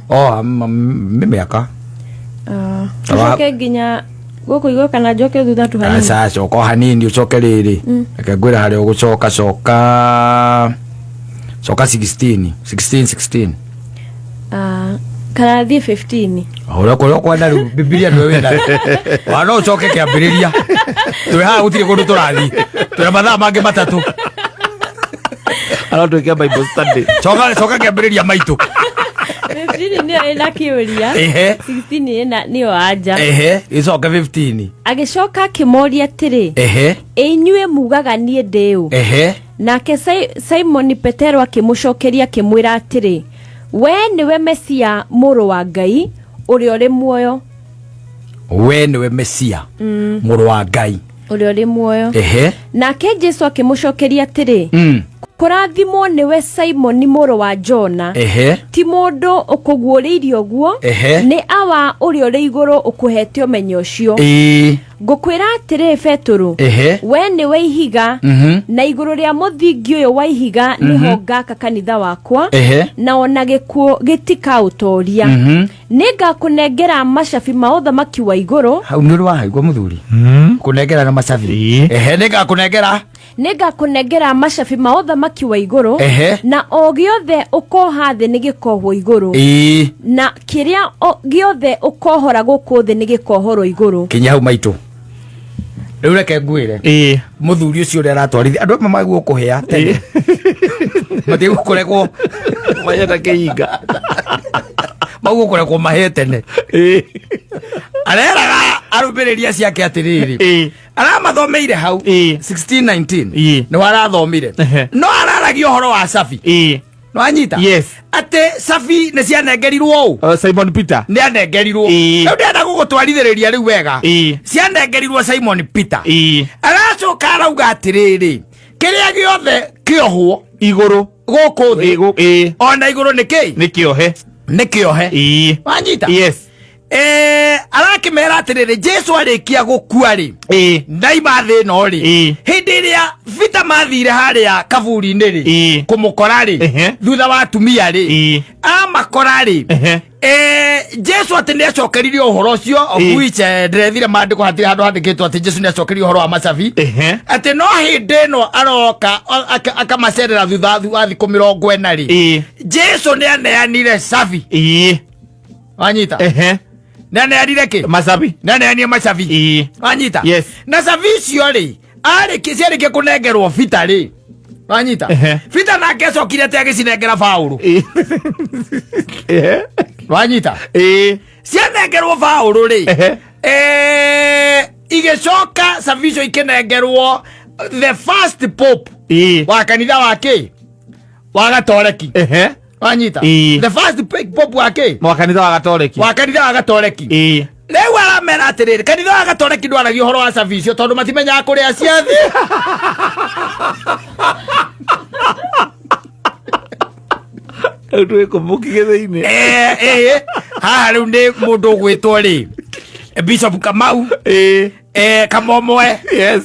Speaker 2: Oh, nĩ mĩaka.
Speaker 4: Tucoke nginya gũkũ igũrũ kana njoke thutha tu hanini?
Speaker 2: Aca, coka o hanini, ũcoke rĩrĩ. Reke ngwĩre harĩa ũgũcoka, coka coka 16 16 16.
Speaker 4: Kana thiĩ 15.
Speaker 2: Ũrĩa kũrĩa ũkwenda rĩu Bibilia nĩwe wĩna. Wa no ũcoke kĩambĩrĩria. Twĩ haha gũtirĩ kũndũ tũrathiĩ. Twĩna mathaa mangĩ matatũ.
Speaker 1: Arotwĩke Bible study.
Speaker 2: Coka coka kĩambĩrĩria maitũ.
Speaker 4: 15 nĩyo ĩna kĩũria.
Speaker 2: Ehe.
Speaker 4: 16 ĩna nĩyo anja.
Speaker 2: Ehe, ĩcoke 15.
Speaker 4: Agĩcoka akĩmoria atĩrĩ,
Speaker 2: Ehe.
Speaker 4: ĩ inyuĩ mugaga niĩ ndĩ ũ?
Speaker 2: Ehe.
Speaker 4: Nake Simoni Petero akĩmũcokeria akĩmwĩra atĩrĩ, we nĩwe Mesia mũrũ wa Ngai ũrĩa ũrĩ muoyo.
Speaker 2: We nĩwe Mesia mũrũ wa Ngai
Speaker 4: ũrĩa ũrĩ muoyo.
Speaker 2: Ehe.
Speaker 4: Nake Jesu akĩmũcokeria atĩrĩ, kũrathimwo nĩwe Simoni mũrũ wa Jona.
Speaker 2: Ehe.
Speaker 4: Ti mũndũ ũkũguũrĩirie ũguo,
Speaker 2: Ehe.
Speaker 4: nĩ awa ũrĩa ũrĩ igũrũ ũkũhete ũmenyo ũcio.
Speaker 2: Ĩĩ.
Speaker 4: Ngũkwĩra atĩrĩ Petũrũ,
Speaker 2: Ehe.
Speaker 4: we nĩwe ihiga, na igũrũ rĩa mũthingi ũyũ wa ihiga nĩho ngaka kanitha wakwa,
Speaker 2: Ehe.
Speaker 4: na ona gĩkuũ gĩtikaũtoria. Nĩngakũnengera macabi ma ũthamaki wa igũrũ.
Speaker 2: Hau nĩ ũrĩ wahaigua mũthuri kũnengera na macabi.
Speaker 1: Ĩĩ.
Speaker 2: Ehe, nĩngakũnengera.
Speaker 4: Nĩngakũnengera macabi ma ũthamaki wa igũrũ.
Speaker 2: Ehe.
Speaker 4: Na o gĩothe ũkoha thĩ nĩgĩkohwo igũrũ.
Speaker 2: Ĩĩ.
Speaker 4: Na kĩrĩa gĩothe ũkohora gũkũ thĩ nĩgĩkohorwo igũrũ.
Speaker 2: Kinya hau maitũ. Rĩu reke ngwĩre.
Speaker 1: Ĩĩ.
Speaker 2: Mũthuri ũcio ũrĩa aratwarithia andũ amwe magwo kũhĩa tene. Matigũkũrekwo
Speaker 1: Mayeta kĩhinga.
Speaker 2: Magũkũrekwo mahĩe tene.
Speaker 1: Ĩĩ.
Speaker 2: Areraga arũmĩrĩri acio ake atĩrĩrĩ.
Speaker 1: Ĩĩ.
Speaker 2: Aramathomeire hau.
Speaker 1: Ĩĩ.
Speaker 2: 1619.
Speaker 1: Ĩĩ.
Speaker 2: Nĩ warathomire.
Speaker 1: Ehe.
Speaker 2: No araragia ũhoro wa cabi.
Speaker 1: Ĩĩ.
Speaker 2: Nĩwanyita?
Speaker 1: Yes.
Speaker 2: Atĩ cabi nĩ cianengerirwo ũ?
Speaker 1: Simon Peter.
Speaker 2: Nĩ anengerirwo.
Speaker 1: Ĩĩ.
Speaker 2: Rĩu ndĩrenda gũgũtwarithĩrĩria rĩu wega.
Speaker 1: Ĩĩ.
Speaker 2: Cianengerirwo Simon Peter.
Speaker 1: Ĩĩ.
Speaker 2: Aracoka arauga atĩrĩrĩ, kĩrĩa gĩothe kĩohwo
Speaker 1: Igũrũ.
Speaker 2: gũkũ thĩ
Speaker 1: Ĩĩ.
Speaker 2: ona igũrũ nĩ kĩ?
Speaker 1: Nĩ kĩohe.
Speaker 2: Nĩ kĩohe.
Speaker 1: Ĩĩ.
Speaker 2: Wanyita?
Speaker 1: Yes.
Speaker 2: Arakĩmera atĩrĩrĩ, Jesu arĩkia gũkua rĩ,
Speaker 1: Ĩĩ.
Speaker 2: ndaima thĩ ĩno rĩ,
Speaker 1: Ĩĩ.
Speaker 2: hĩndĩ ĩrĩa Peter mathire harĩa kaburi-inĩ rĩ,
Speaker 1: Ĩĩ.
Speaker 2: kũmũkora rĩ,
Speaker 1: Ehe.
Speaker 2: thutha wa atumia rĩ,
Speaker 1: Ĩĩ.
Speaker 2: amakora rĩ,
Speaker 1: Ehe.
Speaker 2: Jesu atĩ nĩ acokeririe ũhoro ũcio, of
Speaker 1: Ĩĩ.
Speaker 2: which ndĩrethire maandĩko hatirĩ handũ handĩkĩtwo atĩ Jesu nĩ acokeririe ũhoro wa macabi.
Speaker 1: Ehe.
Speaker 2: Atĩ no hĩndĩ ĩno aroka akamacerera thutha wa thikũ 40 rĩ,
Speaker 1: Ĩĩ.
Speaker 2: Jesu nĩ aneanire cabi.
Speaker 1: Ĩĩ.
Speaker 2: Wanyita?
Speaker 1: Ehe.
Speaker 2: Nĩ aneanire kĩ?
Speaker 1: Macabi.
Speaker 2: Nĩ aneanire macabi.
Speaker 1: Ĩĩ.
Speaker 2: Wanyita?
Speaker 1: Yes.
Speaker 2: Na cabi icio rĩ, arĩkia ciarĩkia kũnengerwo Peter rĩ, wanyita?
Speaker 1: Ehe.
Speaker 2: Peter nake acokire atĩ agĩcinengera Paũlũ.
Speaker 1: Ĩĩ. Ehe.
Speaker 2: Wanyita?
Speaker 1: Ĩĩ.
Speaker 2: Cianengerwo Paũlũ rĩ,
Speaker 1: Ehe.
Speaker 2: igĩcoka cabi icio ikĩnengerwo the first pope
Speaker 1: Ĩĩ.
Speaker 2: wa kanitha wa kĩ? Wa Gatoreki.
Speaker 1: Ehe.
Speaker 2: Wanyita?
Speaker 1: Ĩĩ.
Speaker 2: The first pope wa kĩ?
Speaker 1: Wa kanitha wa Gatoreki.
Speaker 2: Wa kanitha wa Gatoreki.
Speaker 1: Ĩĩ.
Speaker 2: Rĩu aramera atĩrĩrĩ, kanitha wa Gatoreki ndwaragia ũhoro wa cabi icio tondũ matimenyaga kũrĩa ciathiĩ.
Speaker 1: Rĩu twĩkũmũkige thĩinĩ.
Speaker 2: Haha rĩu nĩ mũndũ ũgwĩtwo rĩ, Bishop Kamau.
Speaker 1: Ĩĩ.
Speaker 2: Kamomoe.
Speaker 1: Yes.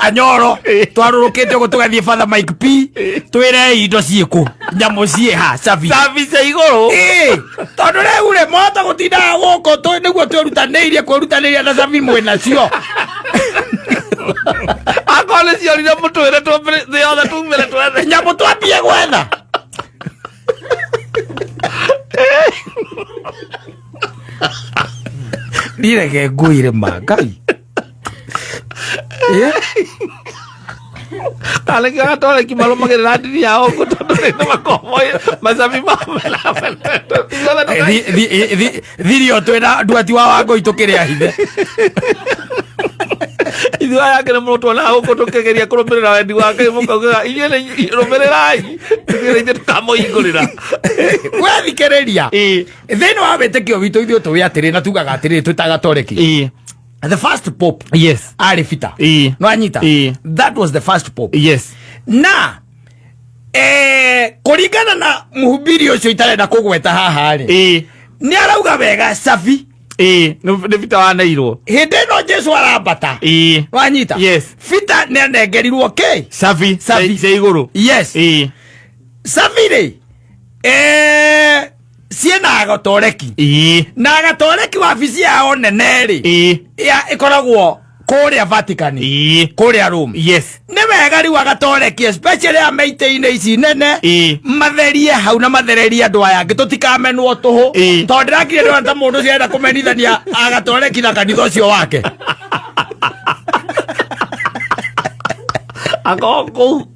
Speaker 2: Anyoro twarũrũkĩte ũguo tũgathiĩ Father Mike P, twĩre indo ciĩkũ, nyamũ ciĩha, cabi.
Speaker 1: Cabi cia igũrũ.
Speaker 2: Ĩĩ, tondũ rĩu rĩ moto gũtindaga gũkũ nĩguo twĩrutanĩirie kwĩrutanĩria na cabi mwĩ nacio.
Speaker 1: Akorwo nĩ ciorire mũtwĩre thĩ yothe tumĩre twethe.
Speaker 2: Nyamũ twambie gwetha. Ndirege ngwĩre ma Ngai.
Speaker 1: Kana kĩo Gatoreki marũmagĩrĩra ndini yao ũguo tondũ nĩ makomoĩ macabi
Speaker 2: Thirio twĩna nduati wa Wangũi tũkĩrĩa hithe.
Speaker 1: Ithuĩ aya angĩ nĩ mũno tuonaga gũkũ tũkĩgeria kũrũmĩrĩra wendi wa Ngai mũkaugaga inyuĩ nĩ rũmĩrĩrai ithuĩ nĩ ithuĩ tũkamũhingũrĩra.
Speaker 2: Wethikĩrĩria.
Speaker 1: Ĩĩ.
Speaker 2: Thĩinĩ wa wĩtĩkio witũ ithuĩ tũĩ atĩrĩ na tugaga atĩrĩrĩ twĩ ta Gatoreki.
Speaker 1: Ĩĩ.
Speaker 2: The first pope
Speaker 1: Yes.
Speaker 2: arĩ Peter.
Speaker 1: Ĩĩ.
Speaker 2: No anyita?
Speaker 1: Ĩĩ.
Speaker 2: That was the first pope.
Speaker 1: Yes.
Speaker 2: Na kũringana na mũhubiri ũcio itarenda kũgweta haha rĩ,
Speaker 1: Ĩĩ.
Speaker 2: nĩ arauga wega cabi.
Speaker 1: Ĩĩ. Nĩ Peter waneirwo.
Speaker 2: Hĩndĩ ĩno Jesu arambata.
Speaker 1: Ĩĩ.
Speaker 2: Wanyita?
Speaker 1: Yes.
Speaker 2: Peter nĩ anengerirwo kĩ?
Speaker 1: Cabi.
Speaker 2: Cabi.
Speaker 1: Cia igũrũ.
Speaker 2: Yes.
Speaker 1: Ĩĩ.
Speaker 2: Cabi rĩ, ciĩna Gatoreki.
Speaker 1: Ĩĩ.
Speaker 2: Na Gatoreki wabici yao nene rĩ,
Speaker 1: Ĩĩ.
Speaker 2: ya ĩkoragwo Kũrĩa Vatican. Kũrĩa Rome.
Speaker 1: Yes.
Speaker 2: Nĩ wega rĩu agatoreki, especially a meitĩ-inĩ ici nene, matherie hau na mathererie andũ aya angĩ, tũtikamenwo tũhũ. Tondũ ndĩrakire ndĩrona ta mũndũ ũcio arenda kũmenithania agatoreki na kanitha ũcio wake.
Speaker 1: Akorwo kũu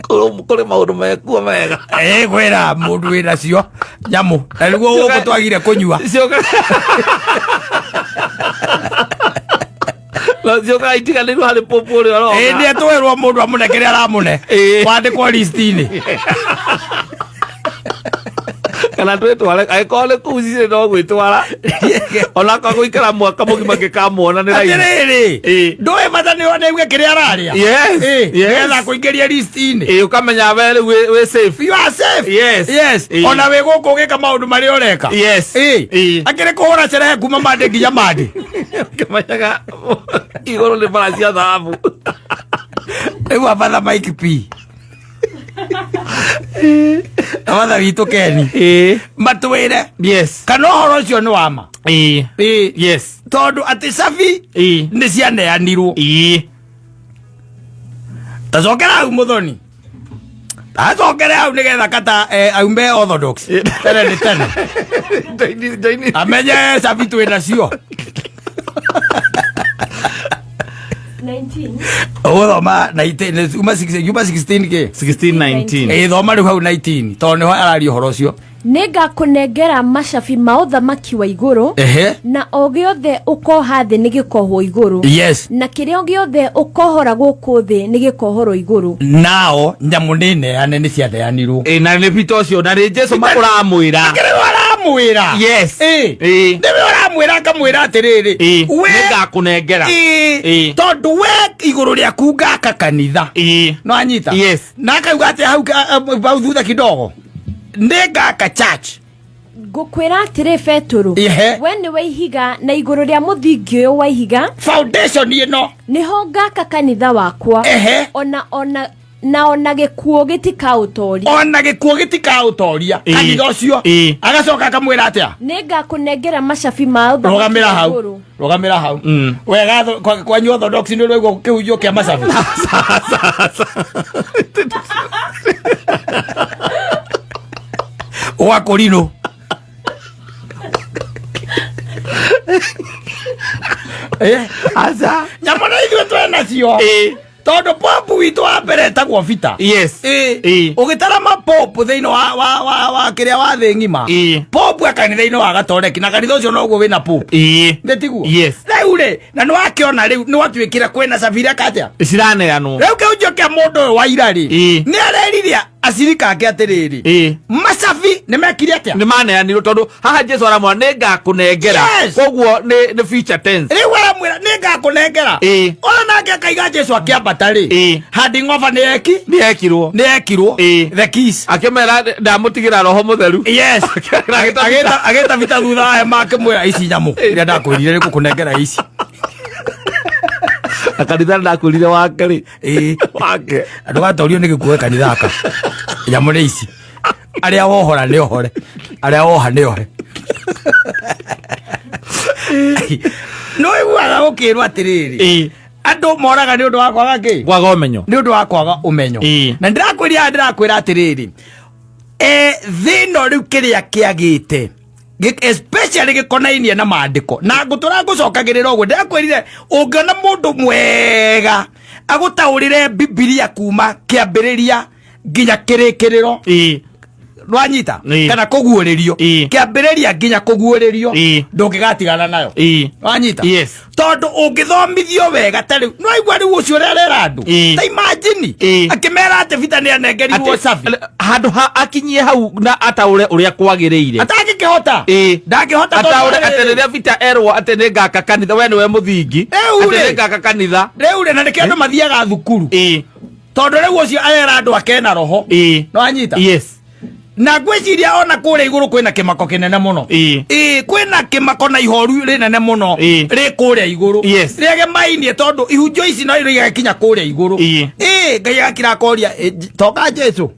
Speaker 1: kũu kũrĩ maũndũ mekuo mega.
Speaker 2: Ĩ kwĩra mũndũ wĩ nacio nyamũ na nĩguo gũkũ twagire kũnyua.
Speaker 1: No ciokaga itiganĩirwo harĩ pũpũ ũrĩa ũroka.
Speaker 2: Ĩ nĩ etwerwo mũndũ amũne kĩrĩa aramũne. Wandĩkwo listi-inĩ.
Speaker 1: Kana twĩtware, angĩkorwo nĩ kũu cirĩ no gwĩtwara, onakorwo gũikara mwaka mũgima ngĩkamuona nĩ raithi.
Speaker 2: Atĩrĩrĩ, ndũĩ bata nĩ one aigue kĩrĩa ararĩa.
Speaker 1: Yes, yes.
Speaker 2: Nĩgetha kũingĩria listi-inĩ.
Speaker 1: Ĩĩ, ũkamenya we rĩu wĩ safe.
Speaker 2: You are safe.
Speaker 1: Yes.
Speaker 2: Yes. Ona wĩ gũkũ ũgĩka maũndũ marĩa ũreka.
Speaker 1: Yes.
Speaker 2: Akĩrĩ kũhũra cerehe kuma mande nginya mande.
Speaker 1: Ũkĩmenyaga igũrũ nĩ bara cia thahabu.
Speaker 2: Rĩu abatha Mike P abatha witũ Keni matwĩre kana ũhoro ũcio nĩ wa ma.
Speaker 1: Yes.
Speaker 2: Tondũ atĩ cabi nĩ cianeanirwo. Tacokera hau mũthoni, tacokere hau nĩgetha kata aume orthodox tene nĩ tene.
Speaker 1: Joini- joini.
Speaker 2: Amenye cabi twĩ nacio.
Speaker 4: 19.
Speaker 2: Ũgũthoma 19, uma 16, uma 16 kĩ?
Speaker 1: 16 19.
Speaker 2: Ĩ thoma rĩu hau 19 tondũ nĩho araria ũhoro ũcio.
Speaker 4: Nĩ ngakũnengera macabi ma ũthamaki wa igũrũ, na o gĩothe ũkoha thĩ nĩ gĩkohwo igũrũ, na kĩrĩa gĩothe ũkohora gũkũ thĩ nĩ gĩkohorwo igũrũ.
Speaker 2: Nao nyamũ nĩ neane, nĩ cianeanirwo.
Speaker 1: Ĩ, na nĩ Peter ũcio, na nĩ Jesu ũramwĩra.
Speaker 2: Akĩrĩ we aramwĩra.
Speaker 1: Yes.
Speaker 2: Nĩwe ũramwĩra, akamwĩra atĩrĩrĩ, we
Speaker 1: Nĩ ngakũnengera.
Speaker 2: Tondũ we igũrũ rĩaku ngaka kanitha. No anyita.
Speaker 1: Yes.
Speaker 2: Na akauga atĩ hau hau thutha kidogo nĩ ngaka church.
Speaker 4: Ngũkwĩra atĩrĩ Betũrũ, we nĩwe ihiga, na igũrũ rĩa mũthingi ũyũ wa ihiga,
Speaker 2: foundation ĩno,
Speaker 4: nĩho ngaka kanitha wakwa, ona na ona gĩkuũ gĩtikaũtoria.
Speaker 2: Ona gĩkuũ gĩtikaũtoria kanitha ũcio. Agacoka akamwĩra atĩa?
Speaker 4: Nĩ ngakũnengera macabi ma ũthamaki
Speaker 2: Rũgamĩra
Speaker 4: wa
Speaker 2: hau.
Speaker 4: igũrũ.
Speaker 2: Rũgamĩra hau wega. Kwanyu orthodox nĩ ũraigua kĩhunjio kĩa macabi? Gwa kũrinũ
Speaker 1: Aca.
Speaker 2: Nyamũ na ithuĩ twĩ nacio, tondũ popu witũ wa mbere etagwo Peter. Ũgĩtara mapopu thĩinĩ wa kĩrĩa wa thĩ ng'ima, popu e kanitha-inĩ wa gatoreki, na kanitha ũcio noguo wĩna popu. Nĩ tiguo?
Speaker 1: Yes.
Speaker 2: Rĩu rĩ, na nĩ wakĩona rĩu nĩ watuĩkire kwĩna cabira katĩa
Speaker 1: Ciraneanwo.
Speaker 2: Rĩu kĩhunjio kĩa mũndũ ũyũ wa ira rĩ, nĩ arerire acirika ake atĩrĩrĩ, macabi nĩ mekire atĩa?
Speaker 1: Nĩ maneanirwo, tondũ haha Jesu aramwĩra nĩ ngakũnengera. Koguo nĩ future tense.
Speaker 2: Rĩu aramwĩra nĩ ngakũnengera. Ona nake akaiga Jesu akĩambata rĩ, handing over nĩ eki
Speaker 1: Nĩ ekirwo.
Speaker 2: Nĩ ekirwo. The keys.
Speaker 1: Akĩmera ndamũtigĩra Roho Mũtheru.
Speaker 2: Agĩta bita thutha wa hema, akĩmwĩra ici nyamũ iria ndakwĩrire nĩ ngũkũnengera ici.
Speaker 1: Na kanitha ndakwĩrire wake rĩ, wake.
Speaker 2: Ndũgatorio nĩ gĩkuũ kanitha aka, nyamũ nĩ ici, arĩa wohora nĩ ohore, arĩa woha nĩ ohe. Nĩ ũiguaga gũkĩrwo atĩrĩrĩ, andũ moraga nĩ ũndũ wa kwaga kĩ?
Speaker 1: Kwaga ũmenyo.
Speaker 2: Nĩ ũndũ wa kwaga ũmenyo. Na ndĩrakwĩra, ndĩrakwĩra atĩrĩrĩ, thĩ ĩno rĩu kĩrĩa kĩagĩte especially gĩkonainie na maandĩko, na ngũtũra ngũcokagĩrĩra ũguo ndĩrakwĩrire, ũngĩona mũndũ mwega agũtaũrĩre Bibilia kuma kĩambĩrĩria nginya kĩrĩkĩrĩro, nwanyita, kana kũguũrĩrio, kĩambĩrĩria nginya kũguũrĩrio, ndũngĩgatigana nayo. Wanyita?
Speaker 1: Yes.
Speaker 2: Tondũ ũngĩthomithio wega ta rĩu nĩwaigua rĩu ũcio ũrĩa arera andũ, ta imagine akĩmera atĩ Bita nĩ anengerirwo cabi.
Speaker 1: Handũ ha akinyie hau na ataũre ũrĩa kwagĩrĩire.
Speaker 2: Atangĩkĩhota. Ndangĩhota tondũ
Speaker 1: Ataũre
Speaker 2: rĩrĩ-
Speaker 1: atĩ rĩrĩa Peter erwo atĩ nĩ ngaka kanitha, we nĩwe mũthingi,
Speaker 2: Rĩu
Speaker 1: atĩ
Speaker 2: rĩ.
Speaker 1: nĩ ngaka kanitha.
Speaker 2: Rĩu rĩ, na nĩkĩo andũ mathiaga thukuru, tondũ rĩu ũcio arera andũ akena roho. Nĩwanyita?
Speaker 1: Yes.
Speaker 2: Na ngwĩciria ona kũrĩa igũrũ kwĩna kĩmako kĩnene mũno. Ĩĩ, kwĩna kĩmako na ihoru rĩnene mũno rĩ kũrĩa igũrũ, rĩegemainie, tondũ ihunjio ici no igagĩkinya kũrĩa igũrũ. Ĩĩ, Ngai agakira akoria, "Ĩ, toka Jesu,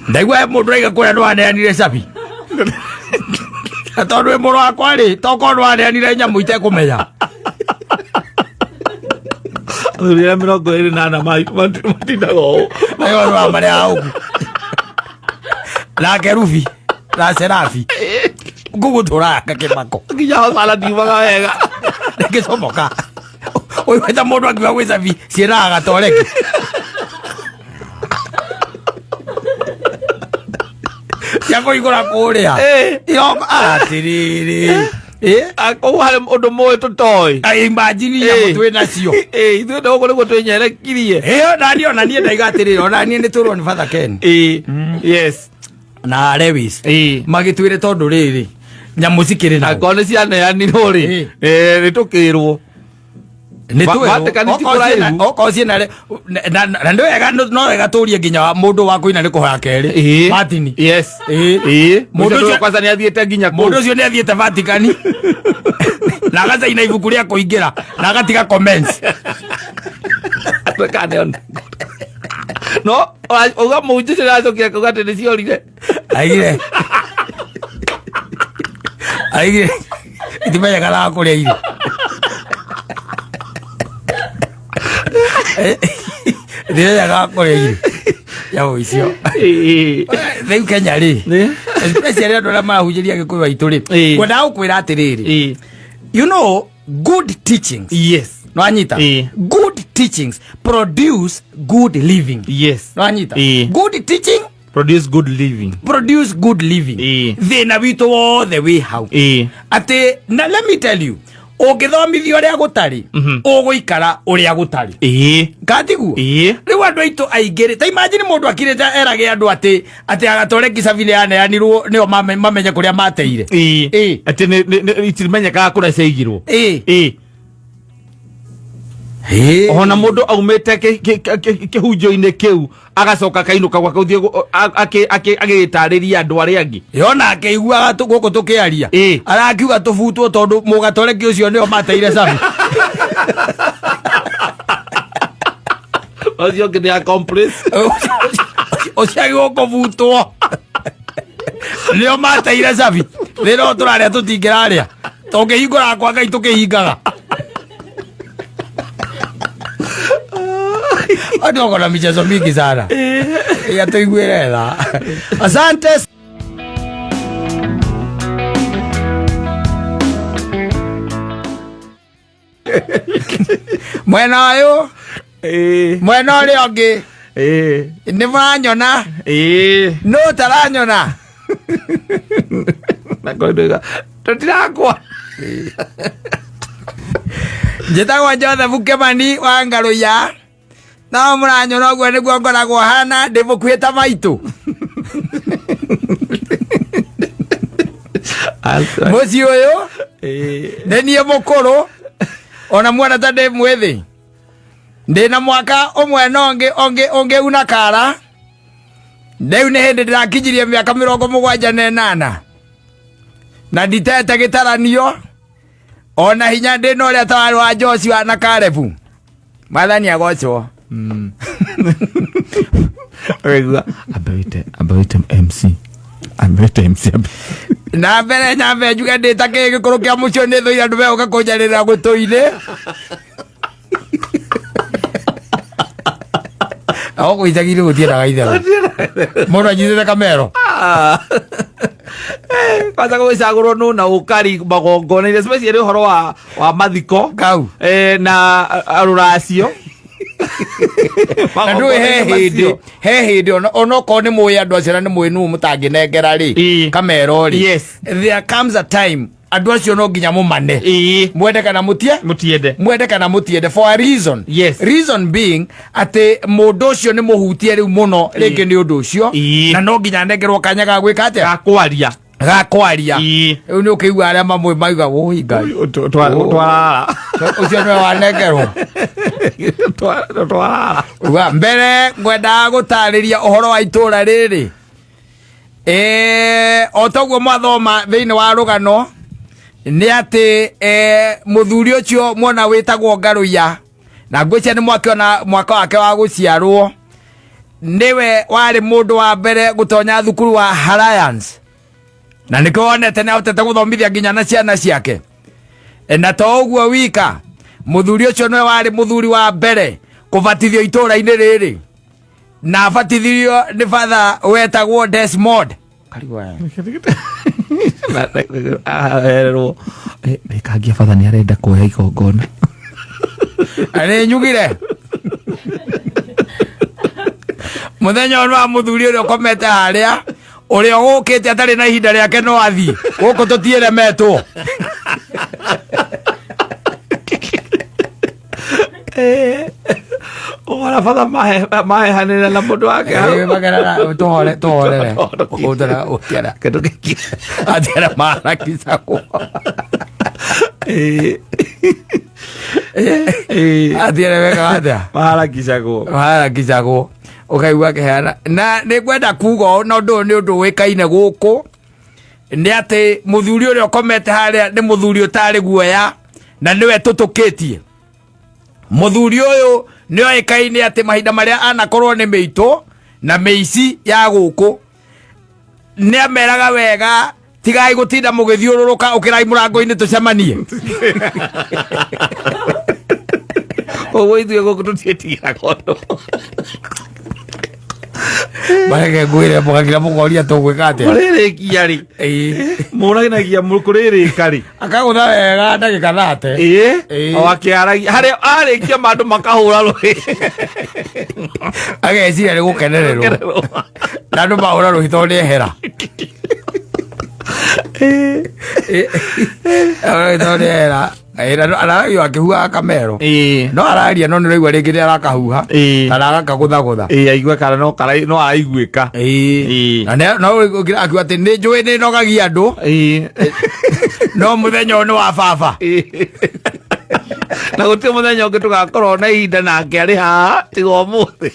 Speaker 2: ndaigua he mũndũ raiga kũrĩa nĩwaneanire cabi, na tondũ wĩ mũrũ wakwa rĩ, tokorwo nĩwaneanire nyamũ itekũmenya."
Speaker 1: Athuri arĩa 24 matindaga ũũ.
Speaker 2: Ayo nĩ wa marĩa ũguo na kerubi na serafi ngũgũtũraga kĩmako.
Speaker 1: Nginya hosana ndiumaga wega.
Speaker 2: Gĩcomoka ũiguĩte mũndũ akiuga gwĩ cabi ciĩnaga gatoreki. Cia kũhingũra kũrĩa. Iroko atĩrĩrĩ.
Speaker 1: Kũu harĩ ũndũ mũĩ tũtoĩ.
Speaker 2: Imagine nyamũ twĩ nacio.
Speaker 1: Ithuĩ no ũguo nĩguo twĩnyerekirie.
Speaker 2: Ĩyo nani ona niĩ ndaiga atĩrĩrĩ, ona niĩ nĩ twĩrwo nĩ Father Ken.
Speaker 1: Yes.
Speaker 2: Na Lewis. Magĩtwĩre tondũ rĩrĩ nyamũ cikĩrĩ nao.
Speaker 1: Angĩkorwo nĩ cianeanirwo rĩ, nĩ tũkĩrwo.
Speaker 2: Nĩ twĩrwo.
Speaker 1: Vatican ti
Speaker 2: Okorwo ciĩna-
Speaker 1: kũraihu.
Speaker 2: okorwo ciĩna na nĩ wega, no wega tũrie nginya mũndũ wa kũina nĩ kũhoya kerĩ. Martin.
Speaker 1: Yes.
Speaker 2: Mũndũ
Speaker 1: Mũndũ
Speaker 2: ũcio
Speaker 1: kwanza nĩ athiĩte nginya kũu.
Speaker 2: Mũndũ ũcio nĩ athiĩte Vatican. Na agacaina ibuku rĩa kũingĩra na agatiga comments.
Speaker 1: Ndũkaneone. No, uga mũhunjia ũcio nĩaracokire akauga atĩ nĩ ciorire.
Speaker 2: Aigire. Aigire. Itimenyaga na kũrĩa irio. Itimenyaga kũrĩa irio. Nyamũ icio. Rĩu Kenya rĩ, especially andũ arĩa marahunjĩria Gĩkũyũ aitũ rĩ, ngwendaga gũkwĩra atĩrĩrĩ. You know, good teachings.
Speaker 1: Yes.
Speaker 2: Nwanyita? Good teachings produce good living.
Speaker 1: Yes.
Speaker 2: Nwanyita? Good teaching
Speaker 1: produce good living.
Speaker 2: Produce good living. Thĩna witũ wothe wĩ hau. Atĩ, na let me tell you, ũngĩthomithio ũrĩa gũtarĩ, ũgũikara ũrĩa gũtarĩ. Katiguo? Rĩu andũ aitũ aingĩ rĩ, ta imagine mũndũ akirĩte erage andũ atĩ agatware Kicabi nĩ yaneanirwo nĩo mamenye kũrĩa mateire.
Speaker 1: Atĩ itimenyekaga kũrĩa ciaigirwo. Ona mũndũ aumĩte kĩhunjio-inĩ kĩu agacoka akainũka gwake gũthiĩ agĩtarĩria andũ arĩa angĩ.
Speaker 2: Yona akĩiguaga gũkũ tũkĩaria. Arakiuga tũbutwo tondũ mũgatoreki ũcio nĩo mateire cabi.
Speaker 1: Ũcio ũngĩ nĩ accomplice.
Speaker 2: Ũcio agĩrĩirwo kũbutwo. Nĩo mateire cabi. Thĩna ũyũ tũrarĩa tũtingĩrarĩa. Tũngĩhingũra kwa Ngai tũkĩhingaga. Watu wako na michezo mingi sana. Ya tuiguire tha. Asante. Mwena ũyũ, mwena ũrĩa ũngĩ. Nĩ mũranyona? Nũ ũtaranyona?
Speaker 1: Na kwa ndoiga, tũtirakwa.
Speaker 2: Njĩtagwo Joseph Kimani wa Ngarũiya. No mũranyona ũguo nĩguo ngoragwo hana, ndĩ mũkuhĩ ta maitũ. Mũciĩ ũyũ nĩ niĩ mũkũrũ, ona muona ta ndĩ mwĩthĩ. Ndĩ na mwaka ũmwe na ũngĩ, ũngĩ, ũngĩ una kara. Rĩu nĩ hĩndĩ ndĩrakinyirie mĩaka 78. Na nditete gĩtaranio, ona hinya ndĩ na ũrĩa ta warĩ wa Joshua na Kalebu. Mwathani agocwo.
Speaker 1: Ũraigua, amba wĩte, amba wĩte MC. Amba wĩte MC, amba.
Speaker 2: Na mbere nyambe njuge ndĩ ta kĩĩ gĩkũrũ kĩa mũciĩ nĩ thũire andũ megũka kũnjarĩrĩra gũtũ-inĩ. Aho kũ icagi-inĩ gũtiendaga itherũ. Mũndũ anyitĩte kamero.
Speaker 1: Kwanza gũgĩcagũrwo nũ na ũkari magongona-inĩ, especially ũhoro wa mathiko.
Speaker 2: Kau.
Speaker 1: Na rũracio.
Speaker 2: Na ndũĩ he hĩndĩ, he hĩndĩ onokorwo nĩ mũĩ andũ acio na nĩ mũĩ nũ mũtangĩnengera rĩ, kamero rĩ. There comes a time andũ acio no nginya mũmane. Mwende kana mũtie?
Speaker 1: Mũtiende.
Speaker 2: Mwende kana mũtiende for a reason. Reason being atĩ mũndũ ũcio nĩ mũhutie rĩu mũno rĩngĩ nĩ ũndũ ũcio. Na no nginya anengerwo kanya ga gwĩka atĩa?
Speaker 1: Ga kwaria.
Speaker 2: Ga kwaria. Rĩu nĩ ũkĩigua arĩa mamwe mauga, Wũi Ngai.
Speaker 1: Twarara.
Speaker 2: Ũcio nĩwe wanengerwo.
Speaker 1: Twarara.
Speaker 2: Uga, mbere ngwendaga gũtarĩria ũhoro wa itũũra rĩrĩ. O toguo mwathoma thĩinĩ wa rũgano nĩ atĩ mũthuri ũcio mwona wĩtagwo Ngarũiya, na ngwĩciria nĩ mwakĩona mwaka wake wa gũciarwo, nĩwe warĩ mũndũ wa mbere gũtonya thukuru wa Alliance, na nĩkĩo wonete nĩ ahotete gũthomithia nginya na ciana ciake. Na to ũguo wika, Mũthuri ũcio nĩwe warĩ mũthuri wa mbere kũbatithio itũũra-inĩ rĩrĩ, na abatithirio nĩ batha wetagwo Desmond.
Speaker 1: Ahererwo nĩkangia batha nĩ arenda kuoya igongona.
Speaker 2: Nĩ nyugire mũthenya ũyũ wa mũthuri ũrĩa ũkomete harĩa, ũrĩa ũgũkĩte atarĩ na ihinda rĩake, no athiĩ gũkũ tũtiĩremetwo.
Speaker 1: Ũhora batha mahehanĩra na mũndũ wake hau.
Speaker 2: Magerera tũhore tũhorere ũtara ũtiara
Speaker 1: Kĩndũ gĩkĩ.
Speaker 2: Atiara marakicagwo. Atiara wekaga atĩa?
Speaker 1: Maharakicagwo.
Speaker 2: Maharakicagwo, ũkaigua akĩheana. Na nĩ ngwenda kuga ũũ, na ũndũ ũyũ nĩ ũndũ ũĩkaine gũkũ, nĩ atĩ mũthuri ũrĩa ũkomete harĩa nĩ mũthuri ũtarĩ guoya, na nĩwe tũtũkĩtie. Mũthuri ũyũ nĩ oĩkaine atĩ mahinda marĩa anakorwo nĩ mĩitũ na mĩici ya gũkũ, nĩ ameraga wega, tigai gũtinda mũgĩthiũrũrũka, ũkĩrai mũrango-inĩ tũcemanie.
Speaker 1: Koguo ithuĩ gũkũ tũtiĩtigĩraga ũndũ.
Speaker 2: Mareke ngwĩre, mũgakira mũkoria tũgwĩka atĩa.
Speaker 1: Kũrĩrĩkia rĩ, mũranagia kũrĩrĩka rĩ.
Speaker 2: Akagũtha wega ndagĩka 30.
Speaker 1: Ĩĩ, o akĩaragia harĩa arĩkia mandũ makahũra rũhĩ.
Speaker 2: Ageciria nĩ gũkenererwo, na andũ mahũra rũhĩ tondũ nĩ ehera. Tondũ nĩ ehera. Araragia akĩhuhaga kamero. No araria, no nĩ ũraigua rĩngĩ nĩ arakahuha kana agakagũthagũtha.
Speaker 1: Ĩĩ, aigue kana no no araiguĩka.
Speaker 2: Na no ũkĩra akiuga atĩ nĩ njũĩ nĩ nogagia andũ, no mũthenya ũyũ nĩ wa baba.
Speaker 1: Na gũtirĩ mũthenya ũngĩ tũgakorwo na ihinda nake arĩ haha tiga ũmũthĩ.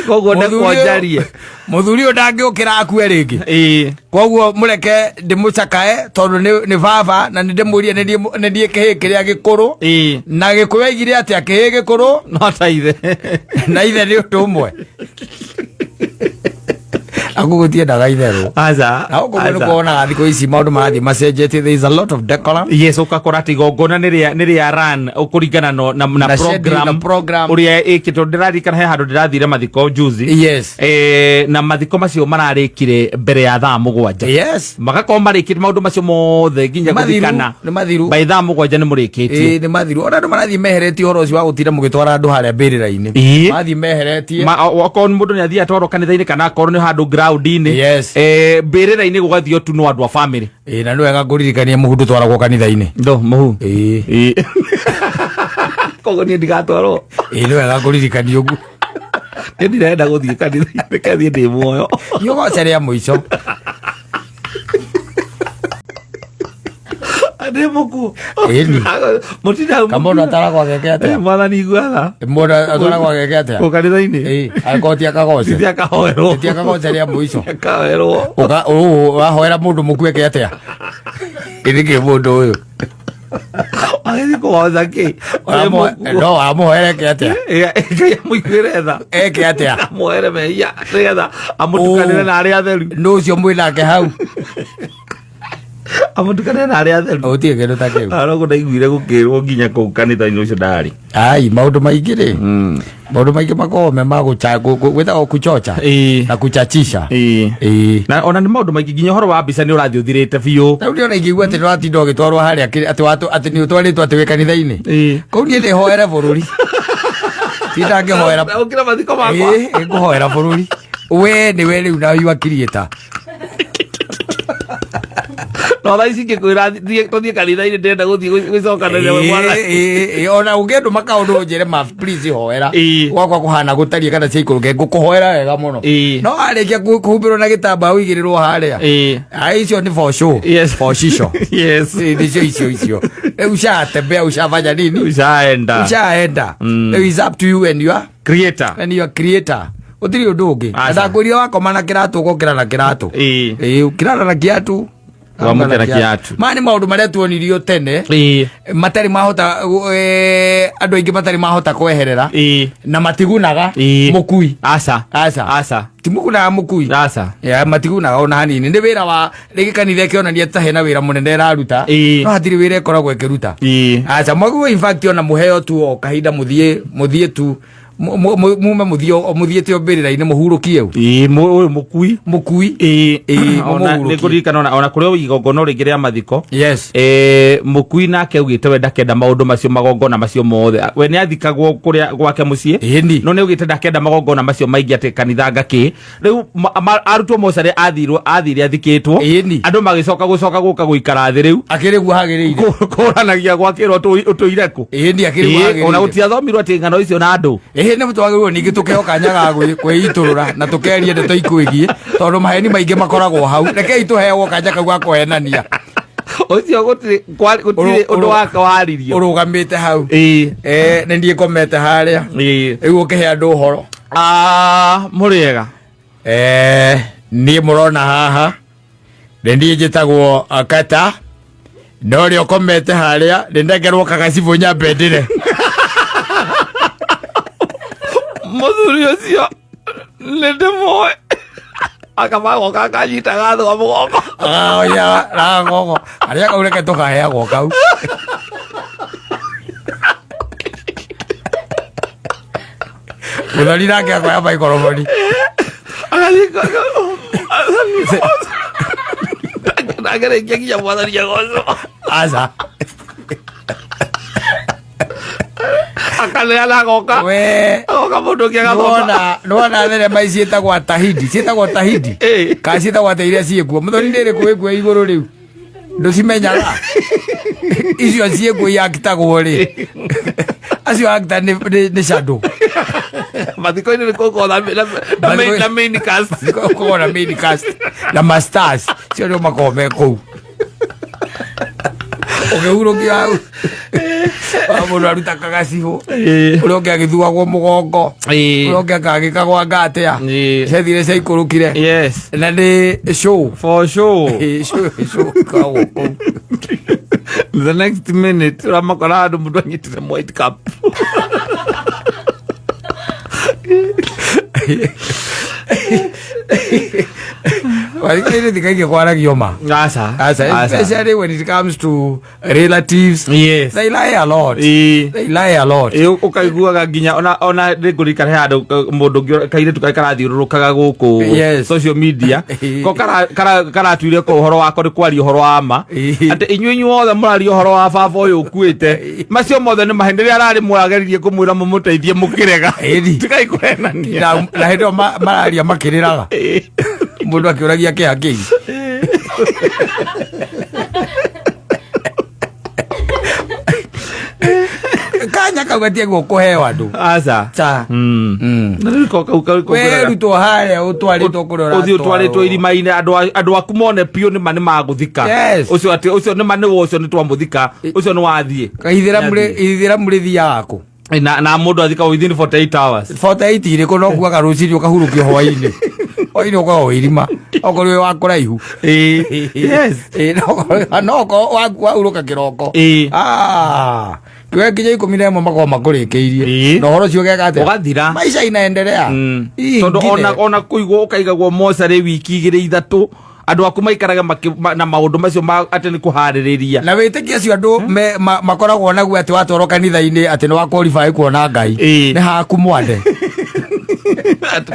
Speaker 1: Koguo ndekwo njarie.
Speaker 2: Mũthuri ũyũ ndangĩũkĩra akue rĩngĩ. Koguo mũreke ndĩmũcakae tondũ nĩ baba, na nĩ ndĩmũrie nĩ niĩ kĩhĩ kĩrĩa gĩkũrũ. Na Gĩkũyũ aigire atĩa? Kĩhĩ gĩkũrũ
Speaker 1: no ta ithe.
Speaker 2: Na ithe nĩ ũndũ ũmwe. Aku gũtiendaga itherũ.
Speaker 1: Aca.
Speaker 2: Na gũkũ nĩ kuonaga thikũ ici maũndũ marathiĩ macenjetie, there is a lot of decorum.
Speaker 1: Yes, ũgakora atĩ igongona nĩ rĩa run kũringana na
Speaker 2: Na schedule,
Speaker 1: program,
Speaker 2: na program.
Speaker 1: Ũrĩa ĩkĩtwo. Ndĩraririkana he handũ ndĩrathire mathiko juzi. Na mathiko macio mararĩkire mbere ya thaa 7. Magakorwo marĩkĩte maũndũ macio mothe nginya
Speaker 2: Nĩ mathiru,
Speaker 1: gũthikana.
Speaker 2: Nĩ mathiru.
Speaker 1: By thaa 7 nĩ mũrĩkĩtie.
Speaker 2: Ĩĩ, nĩ mathiru. Ona andũ marathiĩ meheretie ũhoro ũcio wa gũtinda mũgĩtwara andũ harĩa mbĩrĩra-inĩ. Marathiĩ meheretie.
Speaker 1: Okorwo nĩ mũndũ nĩ athiĩ atwarwo kanitha-inĩ, kana akorwo nĩ handũ ground-inĩ. Mbĩrĩra-inĩ gũgathio tu no andũ a family.
Speaker 2: Ĩĩ, na nĩ wega ngũririkania mũhu ndũtwaragwo kanitha-inĩ.
Speaker 1: Ndo mũhu.
Speaker 2: Ĩĩ.
Speaker 1: Koguo niĩ ndigatwarwo.
Speaker 2: Ĩĩ, nĩ wega ngũririkania ũguo.
Speaker 1: Niĩ ndirenda gũthiĩ kanitha-inĩ, kathiĩ ndĩ muoyo.
Speaker 2: Nĩ ũgoce rĩa mũico.
Speaker 1: Ndĩ mũkuũ.
Speaker 2: Ĩni.
Speaker 1: Mũtinda.
Speaker 2: Kamũndũ atwaragwo ageke atĩa?
Speaker 1: Mwathani iguaga.
Speaker 2: Mũndũ atwaragwo ageke atĩa?
Speaker 1: Kũ kanitha-inĩ.
Speaker 2: Ĩĩ, angĩkorwo ti akagoce.
Speaker 1: Ti akahoerwo.
Speaker 2: Ti akagoce rĩa mũico.
Speaker 1: Akahoerwo.
Speaker 2: Ũka ũũ wahoera mũndũ mũkuũ eke atĩa? Ĩ nĩkĩ mũndũ ũyũ?
Speaker 1: Agĩthiĩ kũgoca kĩ?
Speaker 2: No wamũhoera eke atĩa?
Speaker 1: Ngai amũiguĩre tha.
Speaker 2: Eke atĩa?
Speaker 1: Amuohere mehia nĩgetha amũtukanĩre na arĩa atheru.
Speaker 2: Nũ ũcio mwĩ nake hau?
Speaker 1: Amũtukanĩre na arĩa atheru.
Speaker 2: Gũtirĩ kĩndũ ta kĩu.
Speaker 1: Arogo ndaiguire gũkĩrwo nginya kũu kanitha-inĩ ũcio ndarĩ.
Speaker 2: Ai, maũndũ maingĩ rĩ, maũndũ maingĩ makoragwo me ma gwĩtagwo kuchocha na kuchachisha.
Speaker 1: Na ona nĩ maũndũ maingĩ, nginya ũhoro wa mbica nĩ ũrathiĩ ũthirĩte biũ.
Speaker 2: Rĩu ndĩrona ingĩigua atĩ nĩwatinda ũgĩtwarwo harĩa atĩ nĩ ũtwarĩtwo atĩ wĩ kanitha-inĩ. Kũu niĩ ndĩhoere bũrũri. Tinda ngĩhoera.
Speaker 1: Ũkĩra mathiko makwa.
Speaker 2: Ĩĩ, ngũhoera bũrũri. We nĩwe rĩu na you are creator.
Speaker 1: No thaa ici ingĩkwĩra tũthiĩ kanitha-inĩ, ndĩrenda gũthiĩ gwĩcokanĩrĩra we mwathani.
Speaker 2: Ĩĩ, ĩĩ, ona ũngĩndũma kaũndũ ũnjĩre ma please hoera gwakwa kũhana gũtariĩ kana ciaikũrũke, ngũkũhoera wega mũno. No warĩkia kũhumbĩrwo na gĩtambaya ũigĩrĩrwo harĩa. Ai, icio nĩ for show. For shisho. Ĩĩ, nĩcio icio rĩu ushatembea, ushafanya nini,
Speaker 1: Ushaenda.
Speaker 2: Ushaenda. Rĩu is up to you and your
Speaker 1: creator.
Speaker 2: And your creator, gũtirĩ ũndũ ũngĩ. Na
Speaker 1: Aca.
Speaker 2: ndakwĩria wakoma na kĩratũ, ũgokĩra na kĩratũ. Ĩĩ, ũkĩrara na kĩatũ.
Speaker 1: Ũkamũte na kĩatu.
Speaker 2: Maya nĩ maũndũ marĩa tuonirio tene
Speaker 1: Ĩĩ.
Speaker 2: matarĩ mahota andũ aingĩ matarĩ mahota kweherera
Speaker 1: Ĩĩ.
Speaker 2: na matigunaga
Speaker 1: Ĩĩ.
Speaker 2: mũkui.
Speaker 1: Aca.
Speaker 2: Aca.
Speaker 1: Aca.
Speaker 2: Timugunaga mũkui.
Speaker 1: Aca.
Speaker 2: Ya, matigunaga ona hanini. Nĩ wĩra wa rĩngĩ kanitha ĩkĩonania ta hena wĩra mũnene ĩraruta,
Speaker 1: Ĩĩ.
Speaker 2: no hatirĩ wĩra ĩkoragwo ĩkĩruta.
Speaker 1: Ĩĩ.
Speaker 2: Aca, mwaguo in fact ona mũheo tu o kahinda mũthiĩ mũthiĩ tu mume mũthiĩ mũthiĩte o mbĩrĩra-inĩ mũhurũkie u.
Speaker 1: Ĩĩ, ũyũ mũkui.
Speaker 2: Mũkui.
Speaker 1: Ĩĩ.
Speaker 2: Ĩĩ,
Speaker 1: Ona
Speaker 2: mũmũhurũkie.
Speaker 1: nĩngũririkana ona kũrĩ igongona rĩngĩ rĩa mathiko.
Speaker 2: Yes.
Speaker 1: Mũkui nake augĩte we ndakenda maũndũ macio, magongona macio mothe. We nĩ athikagwo kũrĩa gwake mũciĩ.
Speaker 2: Ĩni.
Speaker 1: No nĩ augĩte ndakenda magongona macio maingĩ atĩ kanitha ngakĩ. Rĩu arutwo mocarĩ athirwo athire athikĩtwo.
Speaker 2: Ĩni.
Speaker 1: Andũ magĩcoka gũcoka gũka gũikara thĩ rĩu.
Speaker 2: Akĩrĩ guo hagĩrĩire.
Speaker 1: Kũranagia gwakĩrwo ũtũire kũ.
Speaker 2: Ĩni, akĩrĩ guo
Speaker 1: Ĩĩ, ona
Speaker 2: hagĩrĩire.
Speaker 1: gũtiathomirwo atĩ ng'ano icio na andũ.
Speaker 2: Ĩhĩ, nĩ twagĩrĩirwo ningĩ tũkĩheo kanya ga kwĩitũrũra na tũkeria ndeto ikwĩgiĩ, tondũ maheni maingĩ makoragwo hau. Rekei tũheagwo kanya kau ga kũhenania.
Speaker 1: Ũcio gũtirĩ gũtirĩ ũndũ wake waririo.
Speaker 2: Ũrũgamĩte hau.
Speaker 1: Ĩĩ.
Speaker 2: Nĩ niĩ ngomete harĩa.
Speaker 1: Ĩĩ.
Speaker 2: Rĩu ũkĩhe andũ ũhoro.
Speaker 1: Mũrĩega.
Speaker 2: Niĩ mũrona haha nĩ niĩ njĩtagwo Kata, na ũrĩa ũkomete harĩa nĩ ndengerwo kagacibũ nyambe ndĩre.
Speaker 1: Mũthuri ũcio nĩ ndĩmũĩ. Akamagoka akanyitaga thĩ wa mũgongo.
Speaker 2: Oya, na gogo. Arĩa kau reke tũkaheagwo kau. Mũthoni nake akoya maikoroboni.
Speaker 1: Ndagerekia nginya mwathani agocwo.
Speaker 2: Aca.
Speaker 1: Akaneana agoka.
Speaker 2: We.
Speaker 1: Agoka mũndũ ũngĩ agathoma.
Speaker 2: Nĩwona thenema ici ciĩtagwo Tahidi, ciĩtagwo Tahidi.
Speaker 1: Ĩĩ.
Speaker 2: Kana ciĩtagwo atĩa iria ciĩkuo? Mũthoni nĩ ĩrĩkũ ĩkuo igũrũ rĩu? Ndũcimenyaga? Icio ciĩkuo iakitagwo rĩ. Acio actor nĩ shadow.
Speaker 1: Mathiko-inĩ nĩ kũkorwo na main cast.
Speaker 2: Gũkorwo na main cast na ma stars. Cio nĩo makoragwo me kũu. Ũkĩhurũkio hau. Mũndũ aruta kagacibũ. Ũrĩa ũngĩ agĩthuagwo mũgongo. Ũrĩa ũngĩ akagĩkagwo anga atĩa. Ciathire ciaikũrũkire.
Speaker 1: Yes.
Speaker 2: Na nĩ show.
Speaker 1: For sure.
Speaker 2: Ĩĩ, show, show ĩkoragwo kũu.
Speaker 1: The next minute ũramakora handũ mũndũ anyitĩte white cup.
Speaker 2: Mathiko-inĩ thikũ kwaragio ma.
Speaker 1: Aca.
Speaker 2: Aca, especially when it comes to relatives.
Speaker 1: Yes.
Speaker 2: They lie a lot.
Speaker 1: Ĩĩ.
Speaker 2: They lie a lot.
Speaker 1: Ĩĩ, ũkaiguaga nginya ona nĩngũririkana he handũ mũndũ ũngĩ kairĩtu karĩa karathiũrũrũkaga gũkũ
Speaker 2: Yes.
Speaker 1: social media.
Speaker 2: Ĩĩ.
Speaker 1: Ko karatuire ko ũhoro wako nĩ kwaria ũhoro wa ma.
Speaker 2: Ĩĩ.
Speaker 1: Atĩ inyuĩ inyuothe mũraria ũhoro wa baba ũyũ ũkuĩte. Macio mothe nĩ maheni. Rĩrĩa ararĩ mũrageririe kũmwĩra mũmũteithie mũkĩrega.
Speaker 2: Ĩni.
Speaker 1: Tigai kũhenania.
Speaker 2: Na hĩndĩ ĩyo mararia makĩrĩraga.
Speaker 1: Ĩĩ.
Speaker 2: Mũndũ akĩũragia kĩha kĩi. Kanya kau gatiagwo kũheo andũ.
Speaker 1: Aca.
Speaker 2: Ca.
Speaker 1: Na rĩu ko kau
Speaker 2: We rutwo harĩa ũtwarĩtwo kũrĩa
Speaker 1: ũthiĩ ũtwarĩtwo
Speaker 2: ũratwarwo.
Speaker 1: irima-inĩ andũ aku mone biũ nĩma nĩ magũthika.
Speaker 2: Yes.
Speaker 1: Ũcio atĩ ũcio nĩma nĩ ũcio nĩ twamũthika. Ũcio nĩ wathiĩ.
Speaker 2: Ithĩramu rĩthiaga kũ?
Speaker 1: Na mũndũ athika within 48 hours.
Speaker 2: 48 irĩkũ no kuaga rũcinĩ ũkahurũkio hwainĩ. Hwainĩ ũkoragwo wĩ irima. Okorwo wĩ wa kũraihu.
Speaker 1: Ĩĩ. Yes.
Speaker 2: Ĩĩ, no okorwo wahurũka kĩroko.
Speaker 1: Ĩĩ.
Speaker 2: Kiwe nginya 11 makorwo makũrĩkĩirie.
Speaker 1: Ĩĩ.
Speaker 2: Na ũhoro ũcio ũgeka atĩa?
Speaker 1: Ũgathira.
Speaker 2: Maisha inaendelea. Ii,
Speaker 1: Tondũ
Speaker 2: ingine.
Speaker 1: ona kũigwo ũkaigagwo mocarĩ wiki igĩrĩ ithatũ andũ aku maikaraga na maũndũ macio ma atĩ nĩ kũharĩrĩria.
Speaker 2: Na wĩtĩkio ũcio andũ makoragwo naguo atĩ watwarwo kanitha-inĩ atĩ nĩ wa qualify kuona Ngai.
Speaker 1: Ĩĩ.
Speaker 2: Nĩ haku mwande.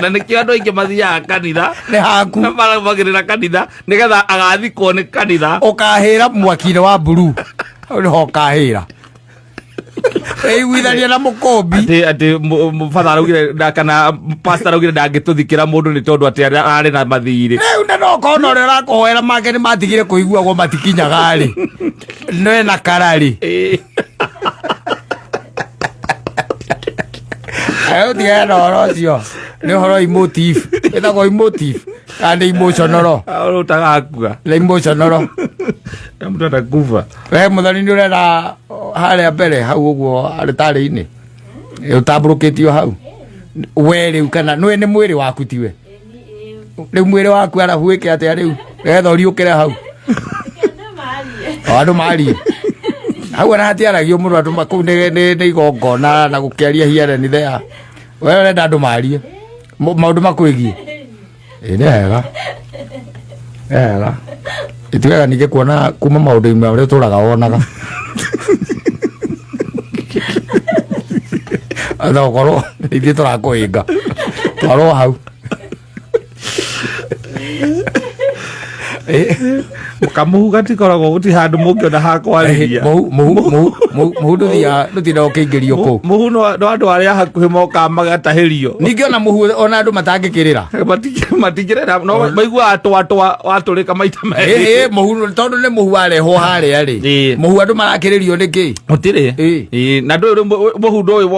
Speaker 1: Na nĩkĩo andũ aingĩ mathiaga kanitha.
Speaker 2: Nĩ haku.
Speaker 1: Na marũmagĩrĩra kanitha nĩgetha agathikwo nĩ kanitha.
Speaker 2: Ũkahĩra mwaki-inĩ wa blue. Hau nĩho ũkahĩra. Ĩiguithania na mũkũmbi.
Speaker 1: Atĩ father araugire kana pastor araugire ndangĩtũthikĩra mũndũ nĩ tondũ atĩ arĩ na mathirĩ.
Speaker 2: Rĩu na no ũkorwo na ũrĩa ũrakũhoera make nĩ matigire kũiguagwo matikinyaga rĩ. No ena kararĩ.
Speaker 1: Ĩĩ.
Speaker 2: Ayo tigana na ũhoro ũcio. Nĩ ũhoro emotive. Ĩtagwo emotive. Kana nĩ emotional.
Speaker 1: Ũrĩa ũtagakua.
Speaker 2: Nĩ emotional.
Speaker 1: Na mũndũ atakufa.
Speaker 2: We mũthoni nĩ ũrera harĩa mbere hau ũguo arĩtarĩ-inĩ. Ũtambũrũkĩtio hau. We rĩu kana nĩwe nĩ mwĩrĩ waku tiwe. Rĩu mwĩrĩ waku arabu wĩke atĩa rĩu? Nĩgetha ũriũkĩre hau. O andũ marie hau ona hatiaragio mũno andũ kũu nĩ igongona na gũkĩaria here and there. We ũrenda andũ marie maũndũ makwĩgiĩ. Ĩ nĩ wega, nĩ wega. Ti wega ningĩ kuona kuma maũndũ-inĩ marĩa ũtũraga wonaga no ũkorwo ithuĩ tũrakũhĩnga twarwo hau.
Speaker 1: Kamuhu gatikoragwo guti handu mungiona ha kwarĩria.
Speaker 2: Mũhu mũhu mũhu mũhu mũhu ndũthiaga ndũtindaga ũkĩingĩrio kũu.
Speaker 1: Muhu no andũ arĩa hakuhĩ mokaga magatahĩrio.
Speaker 2: Ningĩ ona mũhu ona andũ matangĩkĩrĩra.
Speaker 1: Matingĩrĩra no maiguaga twa twa watũrĩka maita merĩ.
Speaker 2: Ĩ mũhu tondũ nĩ mũhu warehwo harĩa rĩ, mũhu andũ marakĩrĩrio nĩkĩ?
Speaker 1: Gũtirĩ. Ĩ, na ndũĩ mũhu ndũĩ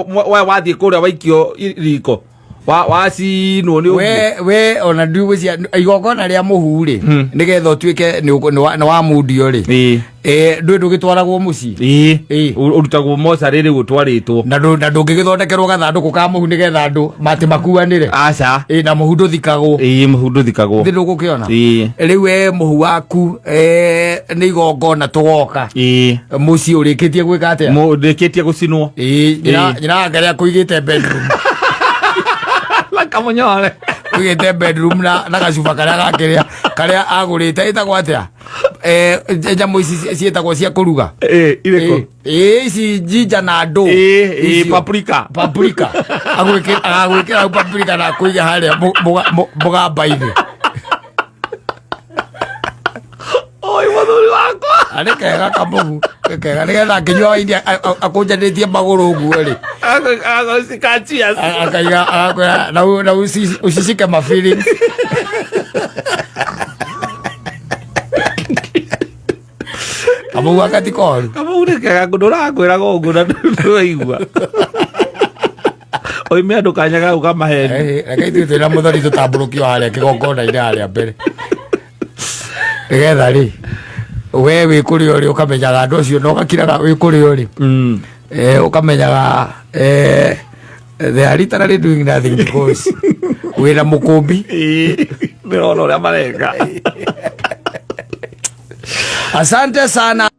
Speaker 1: wathiĩ kũrĩa waikio riko wacinwo nĩ ũguo.
Speaker 2: We ona ndigwĩcia igongona rĩa mũhu rĩ, nĩgetha ũtuĩke nĩ wa mundio rĩ, ndũĩ ndũgĩtwaragwo mũciĩ.
Speaker 1: Ĩ. Ũrutagwo mocarĩ rĩu ũtwarĩtwo.
Speaker 2: Na ndũngĩgĩthondekerwo gathandũkũ ka mũhu nĩgetha andũ matĩ makuanĩre.
Speaker 1: Aca.
Speaker 2: Ĩ, na mũhu ndũthikagwo.
Speaker 1: Ĩ, mũhu ndũthikagwo.
Speaker 2: Thĩ ndũgũkĩona. Rĩu we mũhu waku nĩ igongona tũgoka. Mũciĩ ũrĩkĩtie gwĩka atĩa?
Speaker 1: Ũrĩkĩtie gũcinwo.
Speaker 2: Ĩ, nyina wake arĩa akũigĩte bedroom.
Speaker 1: Kamunyore.
Speaker 2: Ũigĩte bedroom na gacuba karĩa gakĩrĩa karĩa agũrĩte ĩtagwo atĩa? Nyamũ ici ciĩtagwo cia kũruga.
Speaker 1: Irĩkũ?
Speaker 2: Ici jinja na andũ. Icio.
Speaker 1: Paprika.
Speaker 2: Paprika. Agagwĩkĩra hau paprika na akũige harĩa mũgamba-inĩ.
Speaker 1: Oi, mũthuri wakwa.
Speaker 2: Arĩ kega kamũhu, nĩ kega nĩgetha akĩnyua waini akũnjanĩtie magũrũ ũguo rĩ.
Speaker 1: Agocika cheers.
Speaker 2: Akaiga agakwĩra na ucicike ma feelings. Kamũhu aka ti koru.
Speaker 1: Kamũhu nĩ kega, ndũrakwĩraga ũguo na ndũraigua. Oime andũ kanya ga gũka maheni.
Speaker 2: Reke ithuĩ twĩna mũthoni tũtambũrũkio harĩa kĩgongona-inĩ harĩa mbere. Nĩgetha rĩ, we wĩ kũrĩa ũrĩ ũkamenyaga andũ acio na ũgakiraga wĩ kũrĩa ũrĩ. Ũkamenyaga they are literally doing nothing because wĩna mũkũmbi.
Speaker 1: Ndĩrona ũrĩa mareka.
Speaker 2: Asante sana.